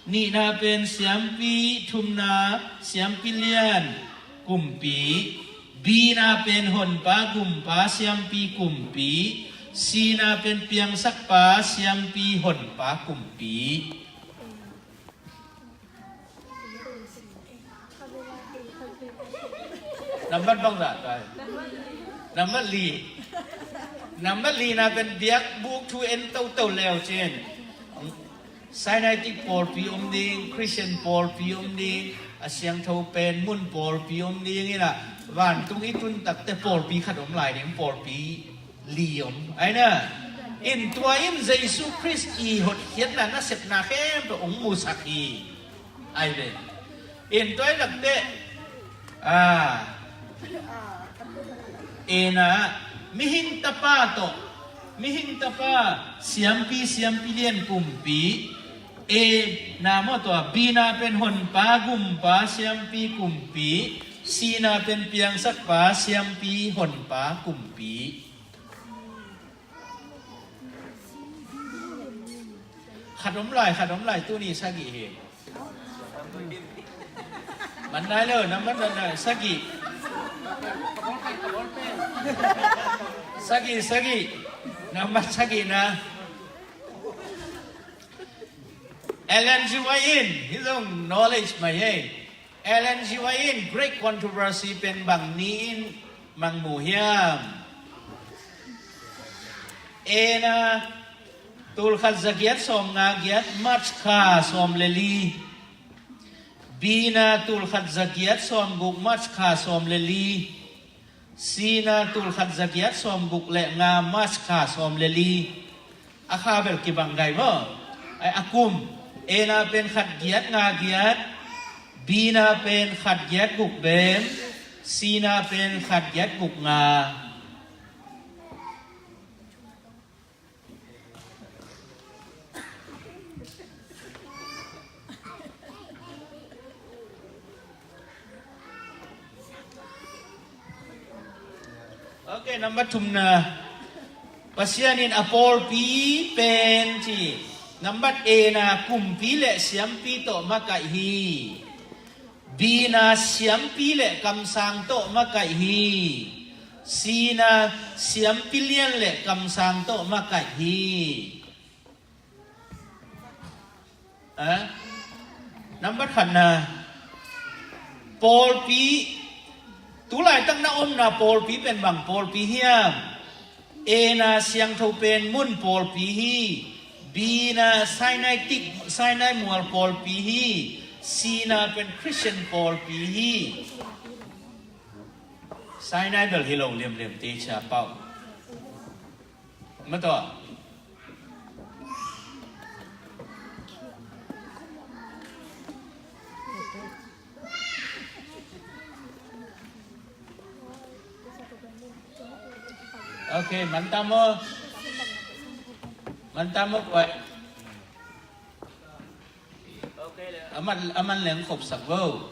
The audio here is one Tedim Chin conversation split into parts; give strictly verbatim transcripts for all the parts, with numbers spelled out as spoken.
Nihna pen siampi, thumna siampi lian kumpi, bina pen honpa gumpa siampi kumpi, sina pen piangsakpa siampi honpa kumpi. Nambat bangzah tai? Nambat li. Nambat lina pen biakbuk thu en toto leu cin. Sinaitic pawlpi om ding, Khristian pawlpi om ding, a siangtho pen mun pawlpi om ding ina, vantung i tun takte pawlpi khat om lai ding, pawlpi li om. Aina, in tua in Jesu Khrist i hotkhiatna nasepna khempeuh hong musak hi. Ai ve. In tua i lakte, ah, ina, mihing tapa tawh, mihing tapa siampi, siampi lian kumpi, e, na maw tua, bina pen honpa gumpa siampi kumpi, sina pen piangsakpa siampi honpa kumpi. Khat om lai, khat om lai, tuni sagih hi. Man nai lo, nambat, nambat, sagih. Sagih, sagih. Nambat sagihna. Ellen G. White in, hih zong knowledge mah hi. Ellen G. White in Great Controversy pen bang ni in mang mu hiam? Ena, tulkhat zagiat sawm nga giat, March kha sawm le li. Bina, tulkhat zagiat sawm guk, March kha sawm le li. Sina, tulkhat zagiat sawm guk le nga, March kha sawm le li. A kha bel kibang gai maw? Ai, a kum. Ena pen khat giat nga giat. Bina pen khat giat guk bem. Sina pen khat giat guk nga. Ok, nambat thumna. Pasian in a pawlpi pen ci. Nambat ena, kumpi le siampi tawh makaih hi. Bina, siampi le kamsang tawh makaih hi. Sina, siampi lian le kamsang tawh makaih hi. Eh? Nambat khatna, pawlpi, tulaitak na omna pawlpi pen bang pawlpi hiam? Ena, siangtho pen mun pawlpi hi. Bina, Sinaitic, Sinai mual pawlpi hi. Sina pen Khristian pawlpi hi. Sinai bel hi lo liamliam te cia pau. Mataw. Ok, man tam maw? Man tam maw, kuai? A man, a man leng khopsak vo.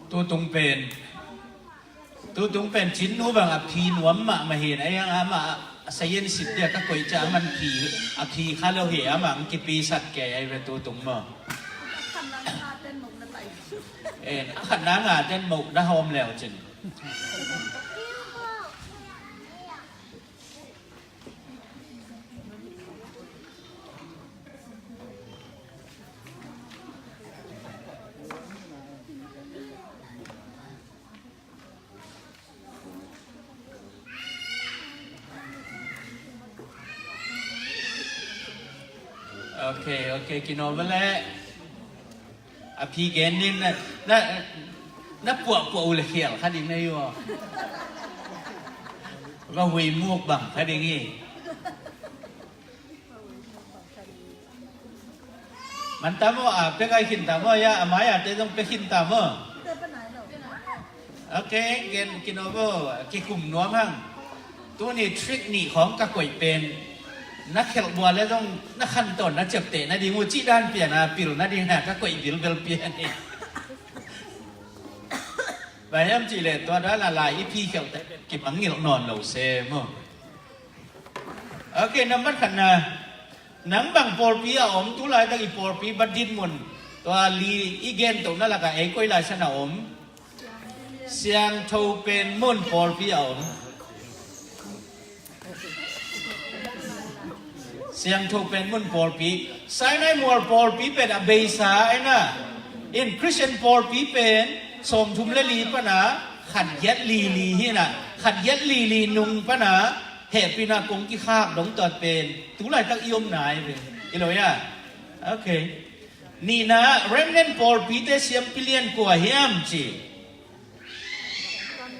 Tutung pen, tutung pen Cinnu bang a phi nuam mahmah hi. Ai ang amah a sayin sit dia ka koih ciang a man phi, a phi kha lo hi, amah ang kipisat kei ai ve tutung maw. Eh, a khatna nga den moh da hawm leu cin. Ok, ok, kino bale. A phi gen ding na, na, na puahpuah uh le khial kha ding na hi uh. Va hui muk bang kha ding hi. Man ta maw, a pia kai khin ta maw, ya, a mai a te zong pia khin ta maw. Ok, gen kino bo, kikum nuam hang. Tuni trick nih khawng ka koih pen na khelh bual le zong na khantawn na ciapteh nading uh cih dan pian a pil nading ha ka koih bilbel pian hi. Bang hiam cihleh tua dan a lai i phi khelhte pen kimangngilh nawn lo se maw? Ok, nambat khatna, nang bang pawlpi a om, tu laitak i pawlpi bat dinmun tua li i gentohna lakah ei koi lai san a om? Siangtho pen mun pawlpi a om. Siangtho pen mun pawlpi. Sinai mual pawlpi pen a beisa aina. In Christian pawlpi pen sawmthum le li pana khat giat li li hina. Khat giat li li nung pana hehpihna kong kikhak dong tuat pen tu laitak i omna ai ve. I lo ya. Ok. Nihna, remnant pawlpite siampi lian kua hiam ci?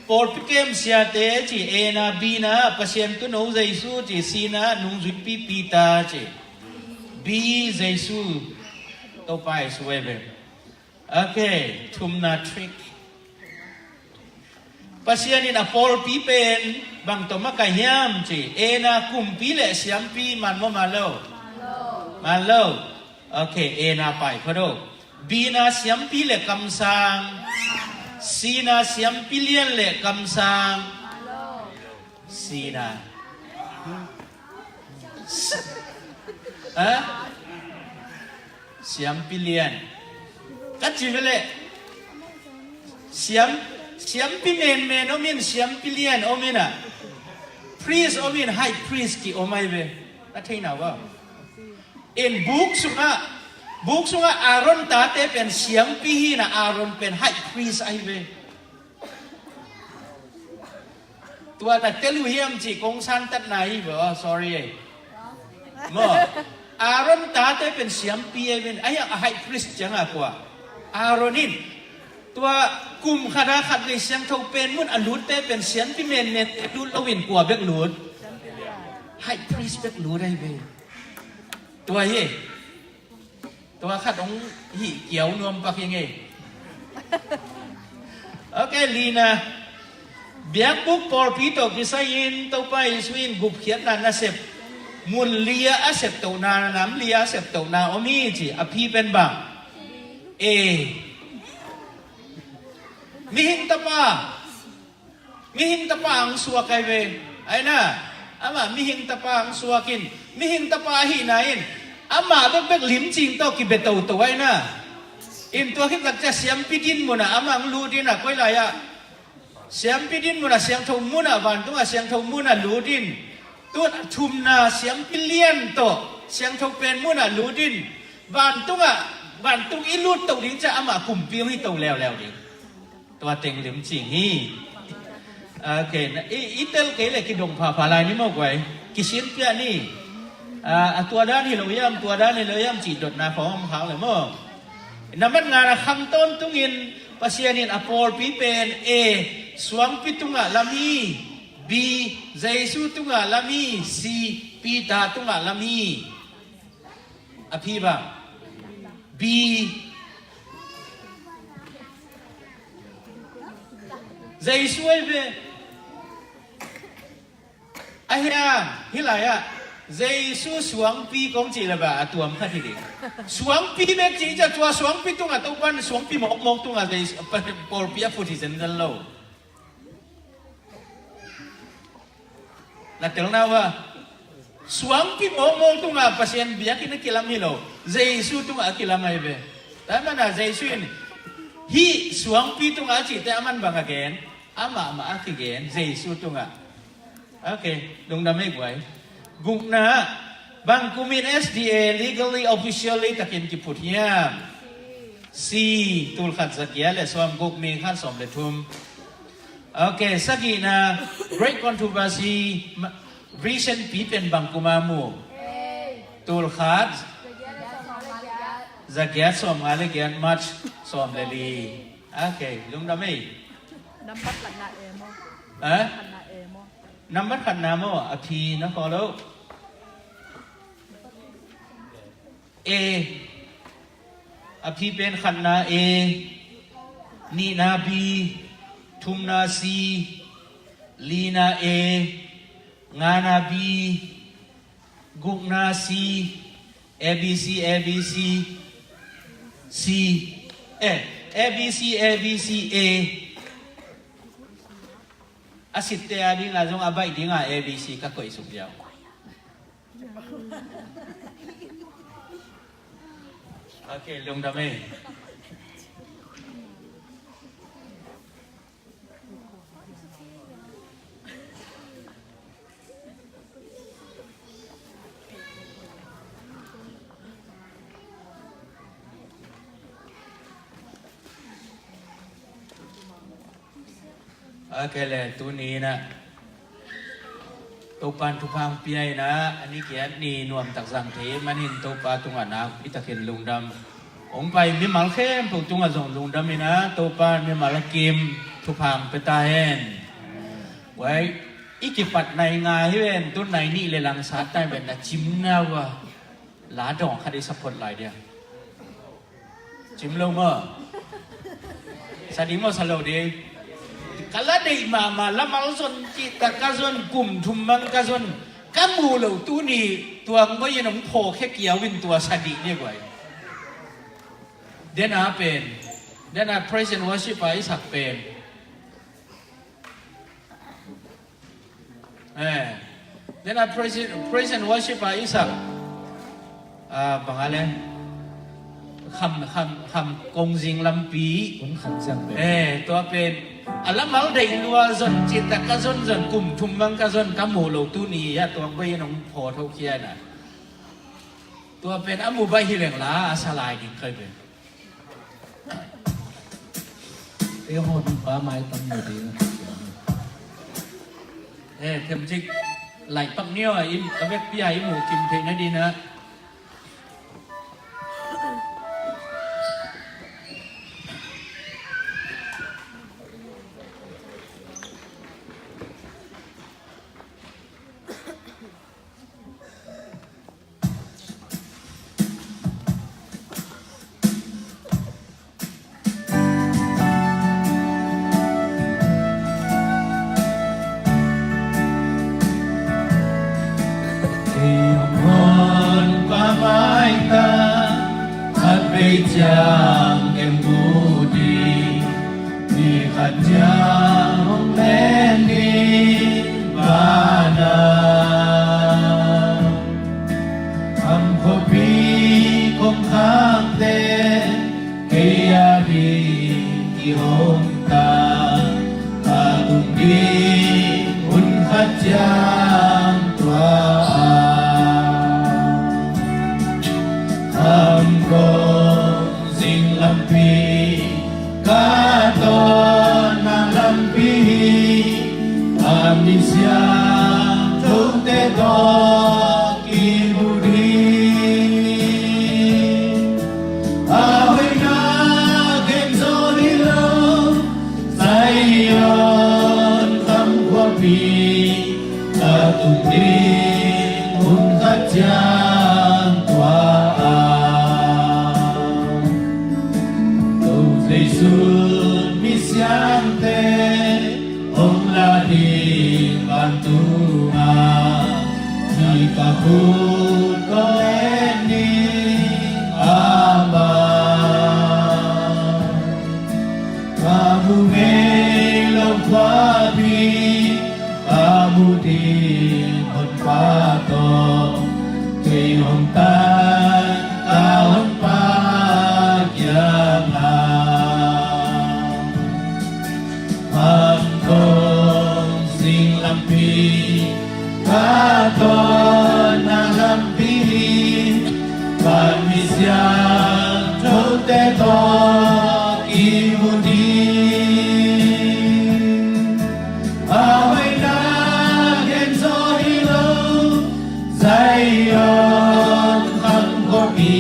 Pawlpi kem siate ci, A na, B na, Pasian tuuno Jesu ci, C na, nungzuipi Peter ci. B, Jesu. Topa Jesu ve. Ok, thumna trick. Pasian in a pawlpi pen bang tawh makaih hiam ci? A na, kumpi le siampi, man maw man lo? Man lo. Ok, A na pai kho do. B na, siampi le kamsang. C na, siampi lian le kamsang. C na. Ha? Siampi lian. Ka ci ve le. Siam, siampi menmen om in, siampi lian om in a. Priest om in, high priest ki om ai ve. Na thei na va. In buk sungah, buk sungah Aaron tate pen siampi hi na, Aaron pen high priest ai ve. Tua na tel uh hiam ci kong santatna hi ve, oh, sorry eh. Maw, Aaron tate pen siampi eh, pen ai a high priest ciang a kua? Aaron in. Tua kum khat a khat vei siangtho pen mun a lutte pen siampi menmen lut lo in kua bek lut? High priest bek lut ai ve. Tua hi eh. Tua khat hong hih kiau nuam pak hi ngei. Ok, lina. Biakbuk pawlpi tawh kisai-in Topa Jesu in gupkhiatna nasep mun li-a a septohna, nam li-a a septohna om hi ci. A phi pen bang? E. Mihing tapa. Mihing tapa ang suak ai ve. Ai na, amah mihing tapa ang suak in, mihing tapa ahihna in amah bekbek limcing tawh kibe toto ai na. In tua khit lak cia siampi din munah amah ang lut in a koi lai-ah siampi din munah siangtho munah, vantung a siangtho munah lut in. Tun a thumna siampi lian tawh siangtho pen munah lut in. Vantung ah, vantung i lut toh ding cia amah kumpi hong hi to leuleu ding. Tua teng limcing hi. Ok, na, i, i tel kei le kidong phapha lai ni maw guai. Kisin piah ni. A, a tua dan hi lo hiam, tua dan hi lo hiam cih dotna khawng om khak le maw. Nambat ngana khang tawntungin Pasian in a pawlpi pen A, suangpi tungah lam hi. B, Jesu tungah lam hi. C, Peter tungah lam hi. A phi bang? B. Jesu ai ve. A hiam, hih lai-ah Jesu suangpi kong cih le ba a tuam khat hi ding. Suangpi bek cih cia tua suangpi tungah Topan suangpi mawkmawk tungah Jesu pawlpi a phut hi zenzen lo. Na telna uh a, suangpi mawkmawk tungah Pasian biakinn a kilam hi lo, Jesu tungah a kilam ahi ve. Tua mana Jesu in hih suangpi tungah a cihte a man bang a gen? Amah mah a kigen, Jesu tungah. Ok, lungdam ei guai. Gukna, bang kumin S D A legally, officially takin kiphut hiam? C, tulkhat zagiat le sawm guk, mi khat sawm le thum. Ok, sagihna, Great Controversy, ma-, recent pi pen bang kuma mu? Tulkhat zagiat sawm nga le giat, March sawm le li. Ok, lungdam ei. Nambat khatna e maw? Ha? Khatna e maw? Nambat khatna maw? A phi na khaw lo. A. A phi pen khatna A, nihna B, thumna C, lina A, Ngana B, gukna C, A B C, A B C, C, eh, A B C, A B C, A. A sitte a dinga zong a baih dinga A B C ka koih suk diau. Ok, lungdam ei. Ok le, tuni inah Topan thupha pia inah a ni kiat ni nuamtak zang thei manin Topa tungah nakpi takin lungdam. Hong pai mimal khempeuh tungah zong lungdam inah Topan mimal a kim thupha pia ta hen. Wai, i kipat nai nga hi ven, tun nai nih le lang sat nai ven na cim na ua. La dawng khat i sa phot lai dia. Cim lo maw? Sa ding maw, sa lo ding? Ka la deih mahmah, lamal zon cihtak ka zon, kum thum mang ka zon, ka muh loh tuni tuang baih in hong phawk khia kiau in tua sa dih ni guai. Dena pen, dena praise and worship a i sak pen. Eh, dena praise, praise and worship a i sak. Ah, bang a le. Kham, kham, kham kong zing lampi. Hun khan siang pen. Eh, tua pen. A lamal deih lua zon, cihtak ka zon zon, kum thum mang ka zon, ka muh loh tuni a tuang baih in hong phawk tho khia na. Tua pen a mu baih hi leng la, a sa lai ding kai pen. Ei hon pa mai tam mu ding. Eh, themcik. Lai pak nio a im, a vekpi a i mu kim theih na ding a. Kei hong hon pa mai ta, khat vei ciang ken mu ding, ni khat ciang hong len ding bana. Kham khuapi kong khakte, kei a ding kihong ta, ka tung ding hun khat ciang tua a. Kham kong zing lampi, ka tawnna lampi, a misiangthote tawh kimu ding. A hoihna ken zaw hi lo, Zion kham khuapi, ka tung ding hun khat ciang tua a. Tua Jesu misiangte hong la ding vantung ah, hi ka khut kong en ding a man. Ka mu ngei lo khuapi, ka mu ding honpa tawh, kei hong tan ka honpa kiangah. Kham kong zing lampi, ka tawnna lampi, ka misiangthote tawh kimu ding. A hoihna ken zaw hi lo, Zion kham khuapi,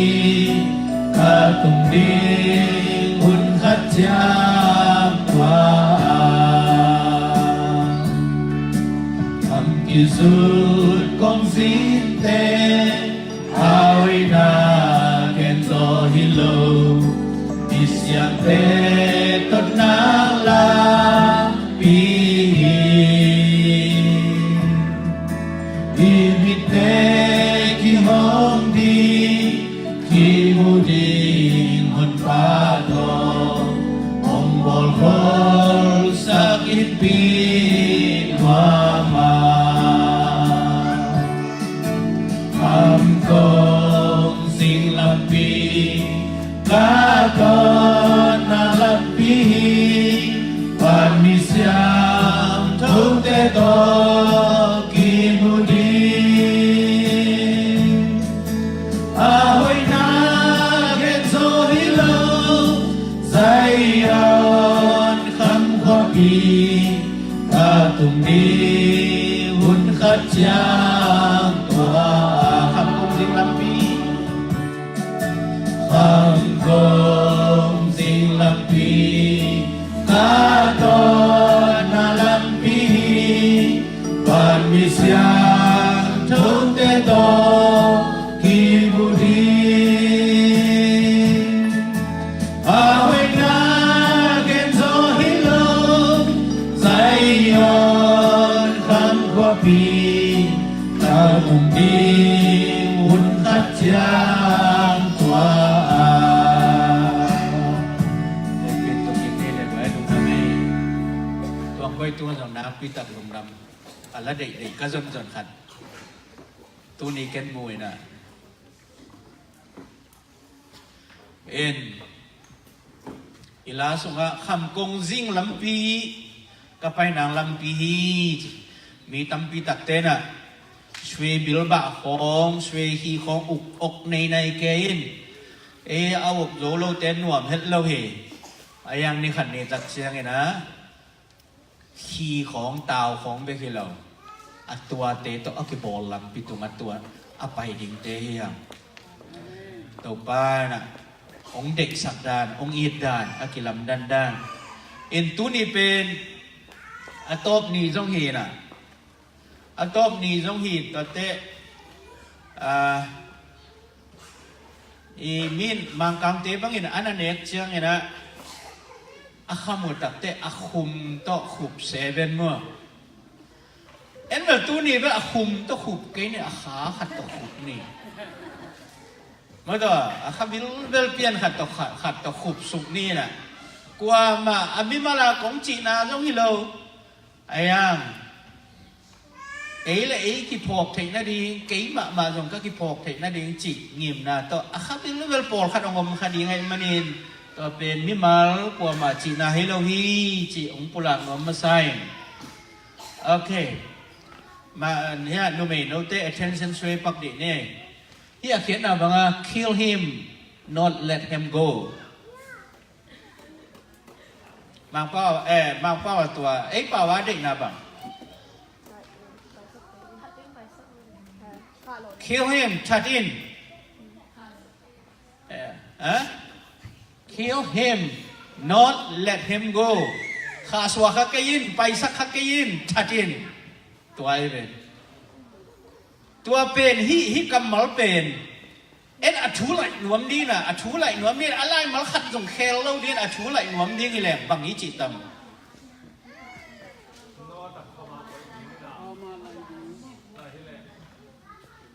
ka tung ding hun khat ciang tua a. Kham kizut kong zinte, a hoihna ken zaw hi lo, misiangte totna lampi hi. Te kihong ding, kimu ding Honpa tawh hong bawlkholsak inpi nuam a, Khamkong zing lampi, ka dawnna lampi hi. Van mi siangthote tawh kimu ding, a hoihna gen zo hi lo, Zion kham khuapi ka tung ding hun khat ciang tua. Khamkong zing lampi, Khamkong zing lampi, ka dawnna lampi hi. Van mi siangthote tawh kimu ding, a hoihna gen zo hi lo, Zion kham khuapi ka tung ding hun khat ciang tua. Tuang koi tua zong nakpi tak lungdam. A la deihdeih ka zonzon khat tuni ken mu in ah, en, i la sungah Khamkong zing lampi, ka painang lampi hi ci. Mi tampi takte in ah sui bilbah khawng, sui hi khawng uk ok neinai kei in, e, a uk zo lote nuam het lo hi. A yang ni khat ni tak ciangin ah, khi khawng, tau khawng bek hi lo, a tuate tawh a kibawl lampi tungah tua a pai dingte hi hang. Topa in ah hong deihsak dan, hong it dan, a kilamdan dan. In tuni pen a tawp ni zong hi in ah, a tawp ni zong hi, tuate, a, i min Mangkangte bangin a na nek ciangin ah, a kham uh takte a khum tawh khup seven maw. En bel tuni bel a khum tawh khup kei ni, a kha khat tawh khup ni. Maw tua, a kha bilbel pian khat tawh kha-, khat tawh khup suk ni in ah. Kuamah a mimal a kong cihna zong hi lo. A yang, ei le ei kiphawk theih nading, kei mahmah zong ka kiphawk theih nading cih ngimna tawh a kha bilbel pawlkhat hong om kha ding ahih manin, tua pen mimal kuamah cihna hi lo hi cih hong pulak nuam masa ing. Ok. Ma, hia, numei note attention suai pak dih ni. Hih a khiatna banga, kill him, not let him go. Mangpau, eh, Mangpau a tua, ei pau a deihna bang. Kill him, that in. Eh, eh? Kill him, not let him go. Khahsuah kha kei in, paisak kha kei in, that in. Tua hi ve. Tua pen hih, hih kammal pen, en a thu laih nuam ding a, a thu laih nuam ding a, a laimal khat zong khel lo ding a, a thu laih nuam ding hi leng bang i cih tam?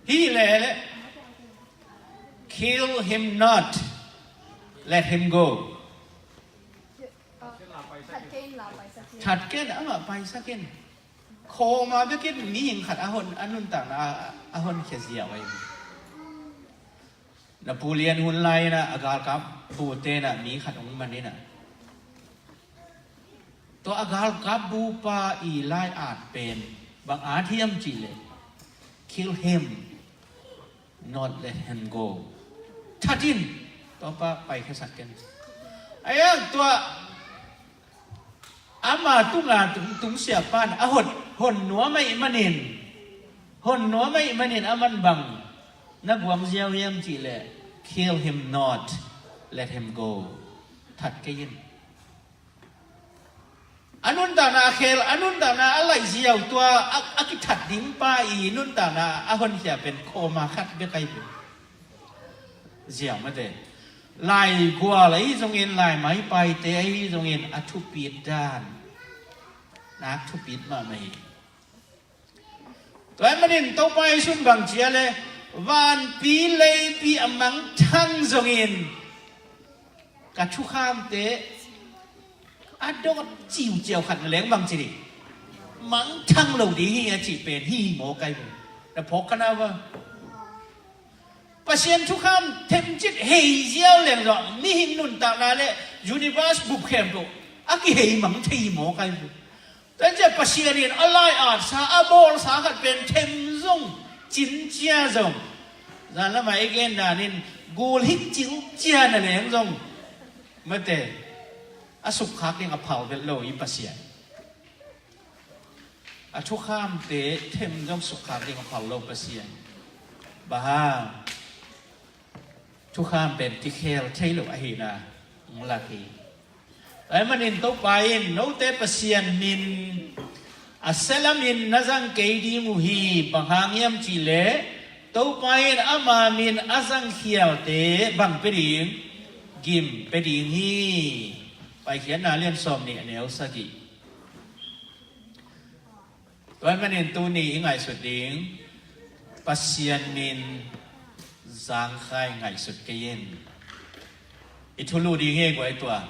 Hih leh, kill him not, let him go. That ken, amah paisak in. Khawma bekin mihing khat a hon, a nuntakna a, a honkhia ziau ahi. Napoleon hun lai in ah a galkap bute in ah mi khat hong man in ah, tua a galkap bupa i lai-at pen bang at hiam cih leh, kill him, not let him go. That in, tua pa paikhiasak ken. A yang tua ama tunga tung, tungsiahpa in a hon, hon nuam ahih manin, hon nuam ahih manin aman bang na guang ziau hiam cih leh, kill him not, let him go. That kei in. A nuntakna a khel, a nuntakna a laih ziau tua a, a kithat ding pa i nuntakna a honkhia pen khawma khat bek ahi pen. Ziau mate. Laigual ahi zongin, laimaipaite ahi zongin a thupit dan nak thupit mahmah hi. Tua ahih manin Topa Jesuh in bang ci a leh, vanpi leipi a mangthang zongin ka thukhamte a dawt ciuciau khat na leng bang ci ding? Mangthang lo ding hi a cih pen hi maw kai bu? Na phawk ka na va. Pasian thukham themcik hei ziau leng zong mihing nuntakna le universe bup khempeuh a kihei mang thei hi maw kai bu? Tua ciang Pasian in a lai-atsa, a bawlsa khat pen them zong, cincia zong, zan lamah i gen danin gul hik cincia na leng zong, mate, a sukkhak ding a phal vet lo i Pasian. A thukhamte them zong sukkhak ding a phal lo Pasian. Bang hang? Thukham pen kikhel thei lo ahihna hong lak hi. Tua ahih manin Topa in, "Note Pasian min a sia lamin na zang kei ding uh hi, bang hang hiam cih leh Topa in ama min a zang khialte bang pia ding? Gim pia ding hi." Paikhiatna lian sawm nih a neu sagih. Tua ahih manin tuni i ngaihsut ding, Pasian min zangkhai ngaihsut kei in. I thulu ding hi guai tua.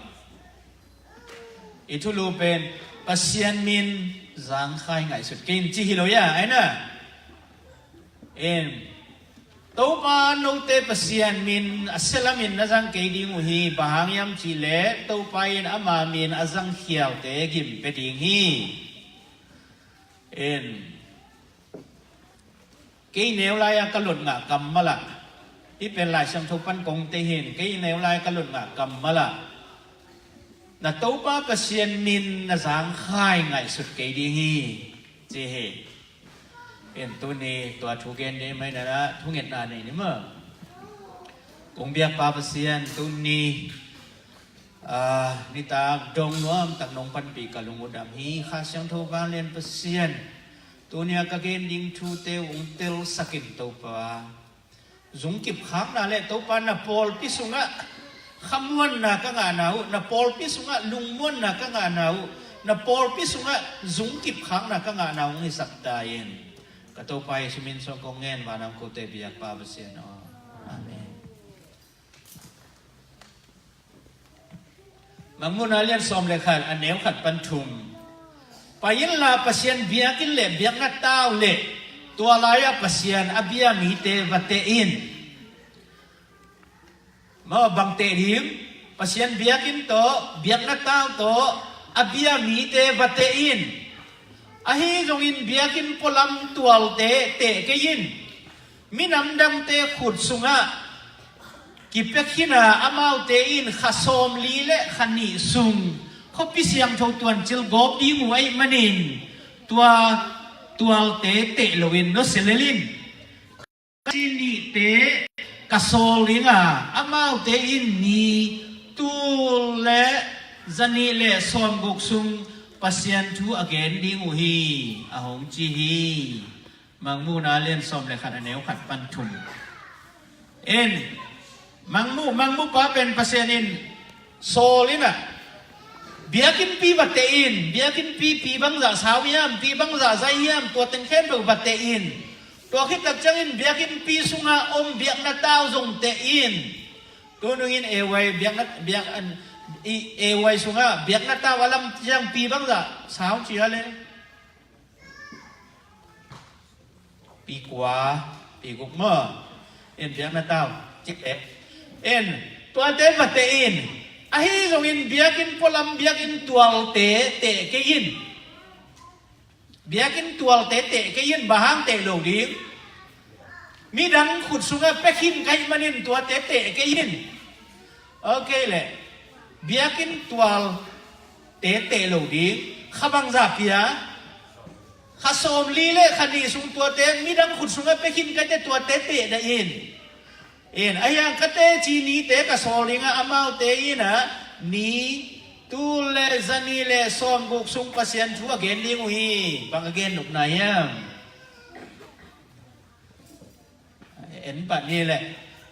I thulu pen Pasian min zangkhai ngaihsut kei in ci hi lo ia, ai na. In, "Topa, note Pasian min a sia lamin na zang kei ding uh hi, bang hang hiam cih leh Topa in ama min a zang khialte gim pia ding hi." In, kei neu lai-a ka lot ngah kammal ah, hih pen Lai Siangtho pan kong teh hi in, kei neu lai ka lot ngah kammal ah, "Na Topa Pasian min na zangkhai ngaihsut kei ding hi," ci hi. In, tuni tua thu gen ding mai na, thungetna nei ni maw. Kong biakpa Pasian, tuni, ah, nitak dong nuam tak nong panpih ka lung uh dam hi. Kha Siangtho vanglian Pasian, tuni a ka gen ding thute uh hong telsak in Topa. Zungkip khakna le Topa na pawlpi sungah khamuanna ka ngahna uh, na pawlpi sungah lungmuanna ka ngahna uh, na pawlpi sungah zungkip khakna ka ngahna uh hong hisak ta in. Ka Topa Jesuh min suang kong ngen, vanah om kote biakpa Pasian aw. Amen. Mangmuhna lian sawm le khat, a neu khat pan thum. Pai inla Pasian biakinn le biakna tau le tua lai-ah Pasian a bia mite va teh in. Maw, bang teh ding? Pasian biakinn tawh, biakna tau tawh a bia mite va teh in. Ahi zongin biakinn pualam tualte teh kei in. Minam dangte khut sungah kipia khin a, amaute in kha sawmli le kha nih sung khuapi siangtho tuancil gawp ding uh ahih manin, tua tualte teh loin nusia lel in. Kha sawmli nihte ka sawl ding a, amaute in ni, tul le zanih le sawmguk sung Pasian thu a gen ding uh hi, a hong ci hi. Mangmuhna lian sawm le khat, a neu khat pan thum. In, Mangmuh, Mangmuhpa pen Pasian in sawl in a, biakinnpi va teh in, biakinnpi pi bangzah sau hiam, pi bangzah zai hiam, tua teng khempeuh va teh in. Tua khit tak ciangin biakinnpi sungah om biakna tau zong teh in. Tunungin A Y biakna, biak, an, i, A Y sungah biakna tau a lam ciang pi bangzah sau ci a le. Pi kua, pi guk maw. In, biakna tau cik teh. In, tuate va teh in. Ahi zongin biakinn pualam, biakinn tualte teh kei in. Biakinn tualte teh kei in, bang hang teh lo ding? Midang khut sungah pia khin ka hih manin tuate teh kei in. Ok le. Biakinn tualte teh lo ding. Kha bangzah pia? Kha sawmli le kha nih sung tuate, midang khut sungah pia khin ka hih teh tuate teh dah in. In, ahi hang ka teci nite ka sawl ding a, amaute in a, ni, tul le zanih le sawmguk sung Pasian thu a gen ding uh hi. Bang a gen nopna hiam? En pah ni le.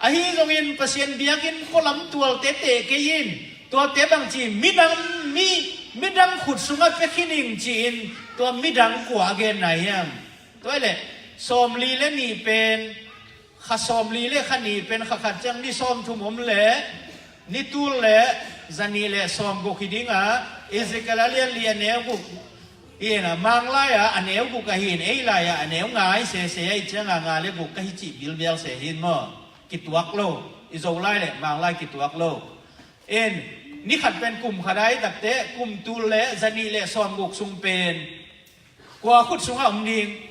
Ahi zongin Pasian biakinn pualam tualte teh kei in. Tuate bang ci, midang mi, midang khut sungah pia khin ing ci-in, tua midang kua a genna hiam? Tua le, Sawmli le nih pen, kha sawmli le kha nih pen kha khat ciang ni sawmthum om le ni tul le zanih le sawmguk hi ding a, Ezekiel a lian li a neu guk hi in a, Mang lai-ah a neu guk ahi in, ei lai-ah a neu nga hi sese ahih ciangin nga le guk ka hi cih bilbial se hi in maw? Kituak lo, i Zo lai le Mang lai kituak lo. In, ni khat pen kum khat a hi takte, kum tul le zanih le sawmguk sung pen kua khut sungah om ding?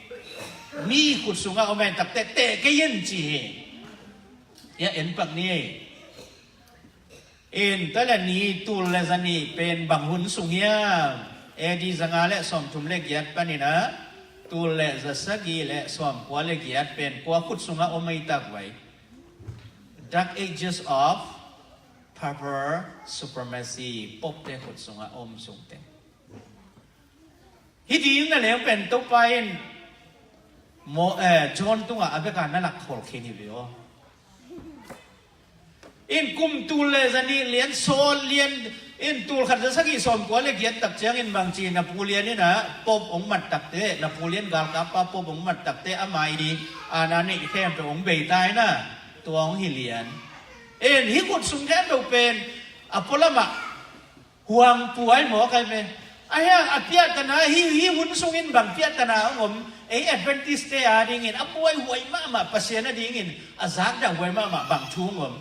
Mi khut sungah om a hi takte, teh kei in ci hi. Ia, en pak ni. In, tua le ni tul le zanih pen bang hun sung hiam? A D zanga le sawmthum le giat panin a, tul le zasagih le sawmkua le giat pen kua khut sungah om a hi tak vai? Dark Ages of Papal Supremacy, Pope te khut sungah om sung teng. Hih ding na leng pen Topa in maw, eh, John tungah a beka na lak khol khin hi ve aw. In, kum tul le zanih lian, sawl lian, in, tul khat zasagih sawmkua le giat tak ciangin bangci Napoleon in a Pope hong mat takte, Napoleon galkappa Pope hong mat takte, ama i aana neih khempeuh hong bei ta in a, tua hong hi lian. In, hih khut sung khempeuh pen a pualamah huang puai maw kai ve. A hiang a piahtana hi, hi hun sungin bang piahtana hong om? Ei Adventist te a dingin a buaihuai mahmah, Pasian a dingin a zakdah huai mahmah bang thu hong om?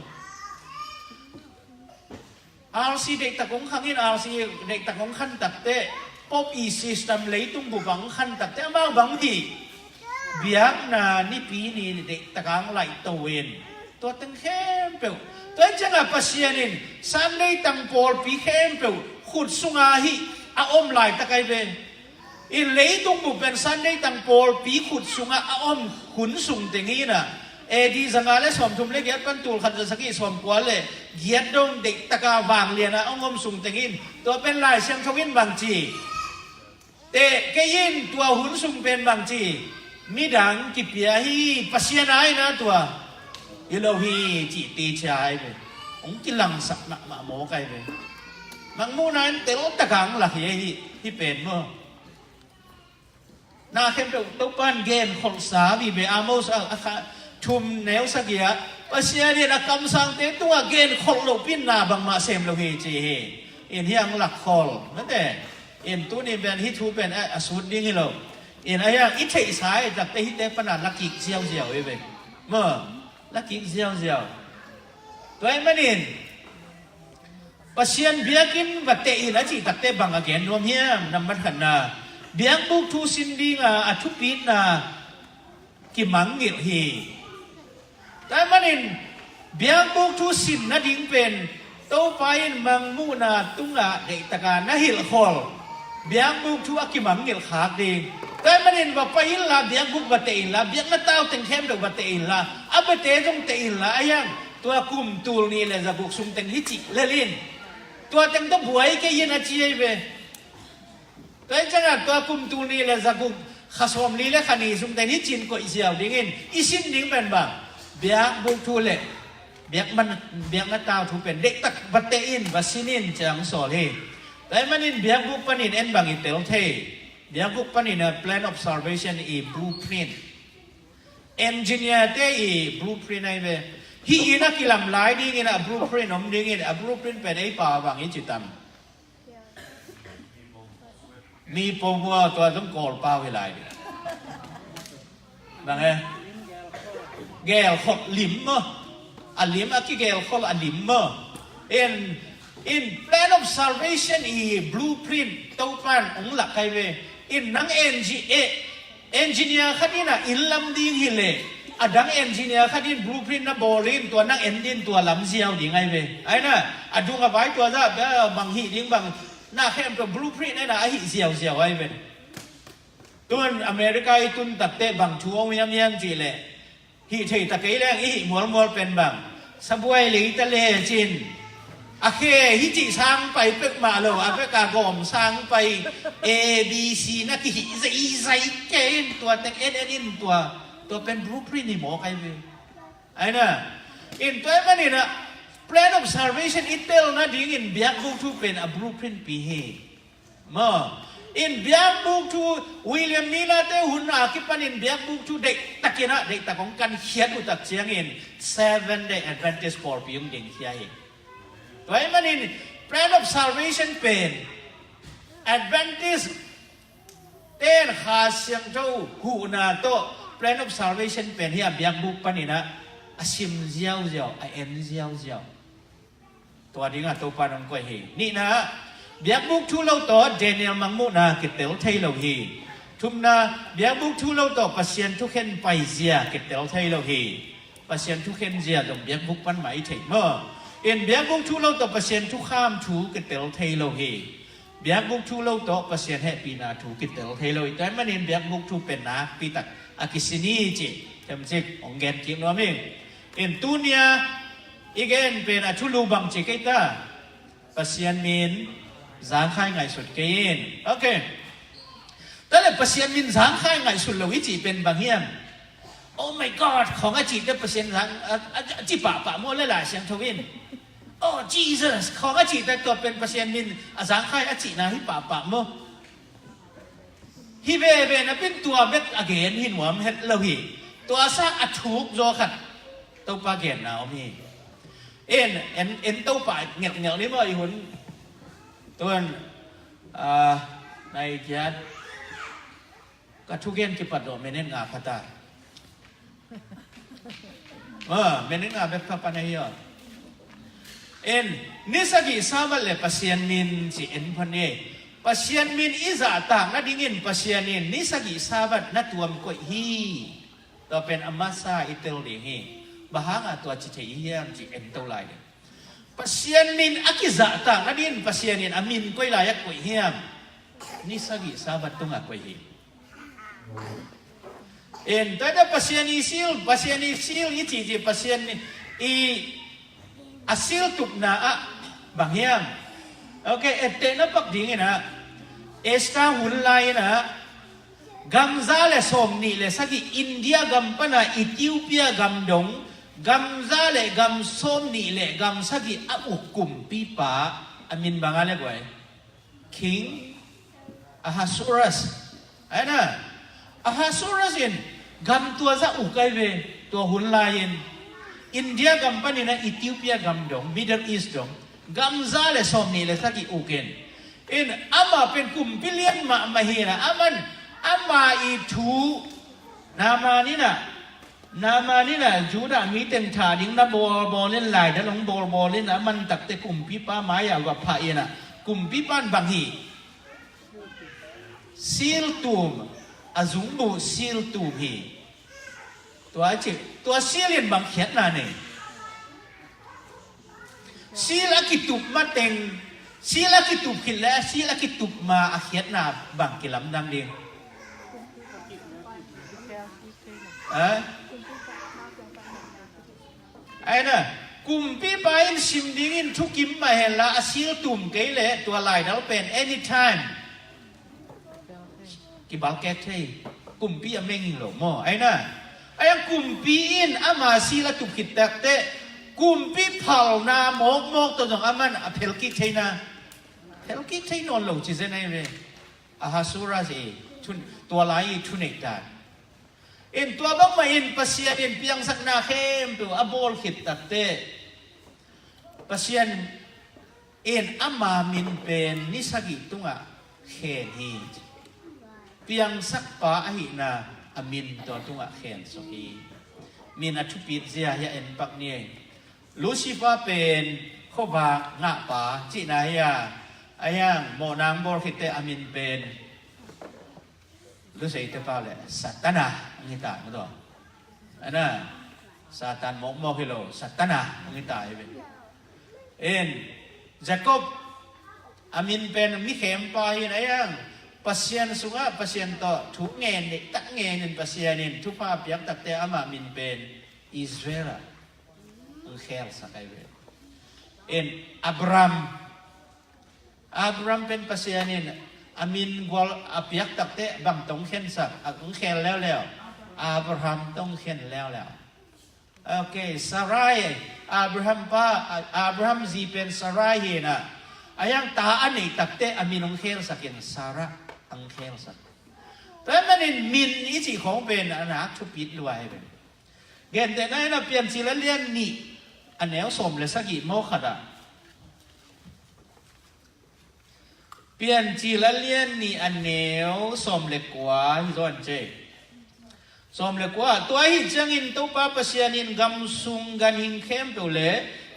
R C deihtak hong khang in, R C deihtak hong khan takte, Pope i system leitung bup ah hong khan takte, amau bang hi? Biakna nipi ni deihtak a hong laih to in, tua teng khempeuh. Tua hi ciangin Pasian in Sunday tang pawlpi khempeuh khut sunga hih a om laitak ai ve. In, leitung bup pen Sunday tang pawlpi khut sungah a om hun sung teng hi in a, A D zanga le sawmthum le giat pan tul khat zasagih sawmkua le giat dong deihtaka vangliana a hong om sung teng hi in, tua pen Lai Siangtho in bangci? Teh kei in tua hun sung pen bangci? Midang kipia hi, Pasian a hi na tua hi lo hi cih teci ai ve. Hong kilangsak mahmah mawk ai ve. Mangmuhna in teltaka hong lak hi, hi, hih pen maw? Na khempeuh Topa in genkholhsa vive. Amos a, a kha thum neu sagih ah, Pasian in a kamsangte tungah genkholh lohpi in na bangmah sem lo hi ci hi. In, hih hong lakkhol mate. In, tuni pen hih thu pen a, a sut ding hi lo. In, a hiang i theihsa hi takte hihte pana lakik ziauziau hi ve. Maw, lakik ziauziau. Tua ahih manin Pasian biakinn va teh in a cih takte bang a gen nuam hiam? Nambat khatna, biakbuk thu sin dinga a thupitna kimangngilh hi. Tua ahih manin biakbuk thu sin nading pen Topa in Mangmuhna tungah deihtaka na hilhkhol biakbuk thu a kimangngilh khak ding. Tua ahih manin va pai inla, biakbuk va teh inla, biakna tau teng khempeuh va teh inla, a biate zong teh inla, a hiang tua kum tul nih le zaguk sung teng hih cih lel in, tua teng tawh buai kei in a ci ahi ve. Tua hi ciangah tua kum tul nih le zaguk, kha sawmli le kha nih sung teng hih cin koih ziau dingin i sin ding pen bang? Biakbuk thu le biakman, biakna tau thu pen deihtak va teh in, va sin in ci-a hong sawl hi. Tua ahih manin biakbuk panin en bang i tel thei? Biakbuk panin a Plan of Salvation i blueprint, engineer te i blueprint ahi ve. Hih inn a kilam lai dingin a blueprint om dingin, a blueprint pen ei pau bang i ci tam? Mi pom uh a, tua zong Kawl pau hi lai ding. Bang e? Gelkholh lim maw? A lim a kigelkholh a lim maw? In, in Plan of Salvation i blueprint Topan hong lak kai ve. In, nang engi e, engineer khat in a inn lam ding hileh, a dang engineer khat in blueprint na bawl in, tua nang en din tua lam ziau ding ahi ve. Ahi na, a dung a vai tua zah bang hih ding bang, na khempeuh blueprint en a, a hih ziauziau ahi ve. Tun America i tun takte bang thu om hiamhiam cih leh, hih thei ta kei leng i hih mualmual pen bang, sabuai lei ta lecin, a khe hih cih sang pai pek mah lo, a pek a gawm sang pai, A B C na kihih zeizai kei in, tua teng en en in tua, tua pen blueprint hi mawk ahi ve. Ahi na, in tua ahih manin a Plan of Salvation i tel nadingin biakbuk thu pen a blueprint pi hi. Maw, In biakbuk thu, William Miller te hun a kipanin biakbuk thu deihtakin ah, deihtak hong kankhiat uh tak ciangin Seventh Day Adventist pawlpi hong dingkhia hi. Tua ahih manin Plan of Salvation pen Adventist ten Kha Siangtho huhna tawh Plan of Salvation pen hi a, biakbuk panin ah a sim ziauziau, a en ziauziau. Tua dingah Topa in hong koih hi. Nihna ah, biakbuk thu lo tawh Daniel mangmuhna kitel thei lo hi. Thumna, biakbuk thu lo tawh Pasian thukhen paizia kitel thei lo hi. Pasian thukhen zia zong biakbuk pan mah i theih maw? In biakbuk thu lo tawh Pasian thukham thu kitel thei lo hi. Biakbuk thu lo tawh Pasian hehpihna thu kitel thei lo hi. Tua ahih manin biakbuk thu pen nakpi tak a kisin hi cih themcik hong gen kik nuam hi. In tunia i gen pen a thulu bang ci kei ta. Pasian min zangkhai ngaihsut kei in. Ok. Tua leh Pasian min zangkhai ngaihsut lo i cih pen bang hiam? Oh my God, khawng a cihte Pasian zang a, a, a ci pahpah maw le Lai Siangtho in? Oh Jesus, khawng a cihte tua pen Pasian min a zangkhai a cihna hi pahpah maw? Hi veve napi in tua bek a gen hi nuam het lo hi. Tua sang a thuk zaw khat Topa genna om hi. En, en, en Topa ngelhngelh ni maw i hun. Tuan, ah, nai kiat. Ka thugen kipat dawh minute nga pha ta. Ah, minute nga bek pha pan ahi aw. En, ni sagih Sabbath le Pasian min ci en phan ni. Pasian min i zahtak nadingin Pasian in ni sagih Sabbath na tuam koih hi. Tua pen a masa i tel ding hi. Bang hangah tua ci thei i hiam ci en to lai ding. Pasian min a kizahtak nadingin Pasian in a min koi lai a koih hiam? Ni sagih Sabbath tungah koih hi. En, tua dah Pasian i sil, Pasian i sil i cihcih Pasian i a sil tupna ah bang hiam? Ok, etteh na pak dingin ah Esther hun lai-in ah gam za le sawm nih le sagih India gam pana Ethiopia gam dong gam za le gam sawm nih le gam sagih a uk kumpipa a min bang a le guai? King Ahasuerus. Ai na, Ahasuerus in gam tua za uk ai ve, tua hun lai-in India gam panin ah Ethiopia gam dong, Middle East dong, gam za le sawm nih le sagih uk in. In amah pen kumpi lian mahmah hi na, aman ama i thu Naaman in ah Naaman in ah Judah mi teng thah ding na bawlbawl in, laidal hong bawlbawl in ah, a man takte kumpipa mai-ah va phah in ah, kumpipa in bang hi? Sil tum, a zungbuh sil tum hi. Tua ci, tua sil in bang khiatna nei? Sil a kitup mateng, sil a kitup khit le sil a kitup ma a khiatna bang kilamdang ding? Ha? Ai na, kumpipa in sim dingin thukim mah henla a sil tum kei le tua laidal pen anytime kibalkek thei. Kumpi a meng lo maw? Ai na, ai ang kumpi in ama sil a tup khit takteh kumpi phalna mawkmawk tawh zong aman a phelkik theina, phelkik thei nawn lo ci zen ai ve. Ahasuerus i thun, tua lai i thuneih ta. In tua bangmah in Pasian in piangsakna khempeuh a bawl khit takteh Pasian in ama min pen ni sagih tungah khen hi. Piangsakpa ahihna a min tua tungah khensuk hi. Min a thupit zia hi a en pak ni. Lucifer pen khuavak ngahpa cihna hi a, a hiang mawhnang bawl khitteh a min pen Lucifer pau le Satana ang hi ta maw tua. Ana, Satan mawkmawk hi lo, Satana ang hi ta hi ve. In Jacob a min pen mi khempa hi na yang, Pasian sungah Pasian tawh thu ngen nih tak ngenin Pasian in thupha piak takte ama min pen Israel ah ang khelsak ai ve. In Abraham Abraham pen Pasian in a min gual a piak takte bang tong khensak, a tong khen leuleu. Abraham tong khen leuleu. Ok, Sarai, Abraham pa, Abraham zi pen Sarai hi na. A yang ta a nei takte a min ong khensak in Sarah. Ang khel sak. Tua ahih manin min i cih khawng pen a nak thupit lua hi pen. Gentehna in a Piancil a lian nih a neu sawm le sagih maw khat ah. Piancil a lian nih a neu sawm le kua hi zaw an cei. Sawm le kua, tua ahih ciangin Topa Pasian in gam sung ganhing khempeuh le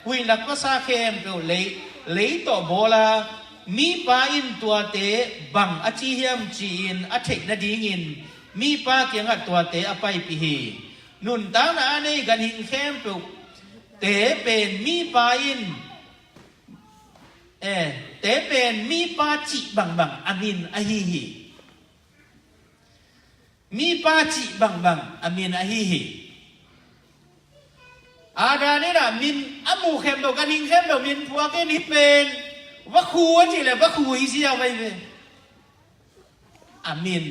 huih lak vasa khempeuh lei, lei tawh bawl a, mipa in tuate bang a ci hiam ci-in a theih nadingin mipa kiangah tuate a paipih hi. Nuntakna a nei ganhing khempeuh te pen mipa in, eh, te pen mipa cih bangbang a min ahi hi. Mipa cih bangbang a min ahi hi. Adam in a min a mu khempeuh, ganhing khempeuh min phuak in hih pen vakhu a cih leh vakhu hi ziau ahi ve. A min.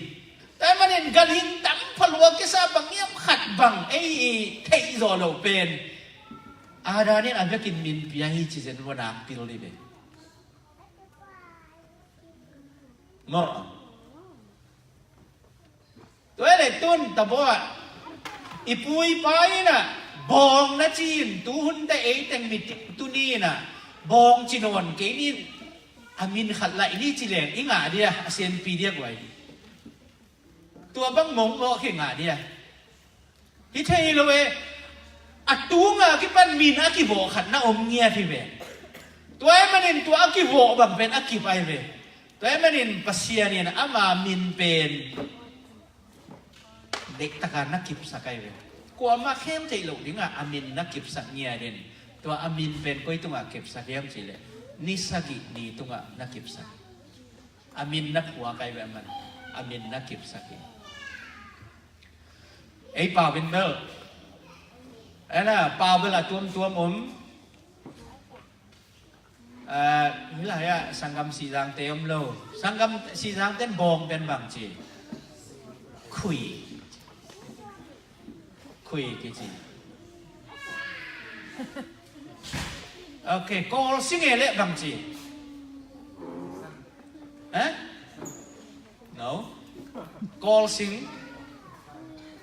Tua ahih manin ganhing tam pha lua kisa bang hiam khat bang ei i theih zawh loh pen Adam in a vekin min pia hi ci zen va nak pil hi ve. Maw? Tua leh tun tabawh ah i pu i pa in a bawng na ci-in tuhun teh ei teng mi tuni in a bawng ci nawn kei ni, a min khat laih ni ci leng i ngah dia, a sianpi dia guai. Tua bang mawngmawh khi ngah dia. Hi thei lo e. A tunga kipan min a kivawh khat na om ngiat hi ve. Tua ahih manin tua a kivawh bang pen a kip ahi ve. Tua ahih manin Pasian in ama min pen dektaka na kipsak ahi ve. Kuamah khem theih loh dingah a min na kipsak ngiat in. Tua a min pen koi tungah kipsak hiam cih leh ni sagih ni tungah na kipsak. A min na phuak ahi ve, aman a min na kipsak hi. Ei pau in bel, ei na pau bel a tuamtuam om. Ah, hih lai ah sanggam Sihzangte om lo. Sanggam Sihzangte in bawng pen bang ci? Khui. Khui kici. Ok, kawlsing e leh bang ci? Eh? No. Kawlsing.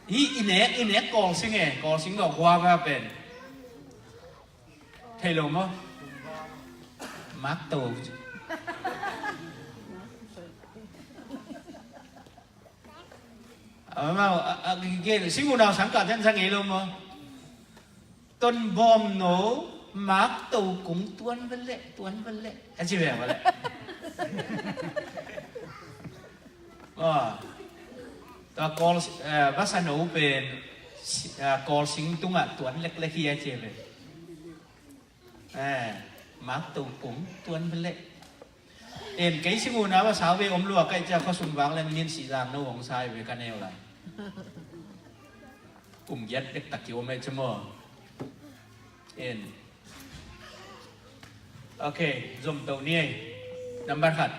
Hi i nek, i nek kawlsing e, kawlsing lo guaga pen. Thei lo maw? Makto. Amau a, a, gen sing unau sangkah ten sa ngei lo maw? Tonbawm no, makto kung tuan veleh, tuan veleh. A ci ve veleh. Aw. Tua kawl, eh, vasa no pen, si-, eh, kawlsing tungah tuan leklek hi a ci ve. Eh, makto kung tuan veleh. En kei sing unau a sau ve om lua kaih cia khuasung vang leng min Sihzang no hong sai ve ka neu lai. Kum giat dektak ki om e ci maw? En. Ok, zom to ni ei. Nambat khat.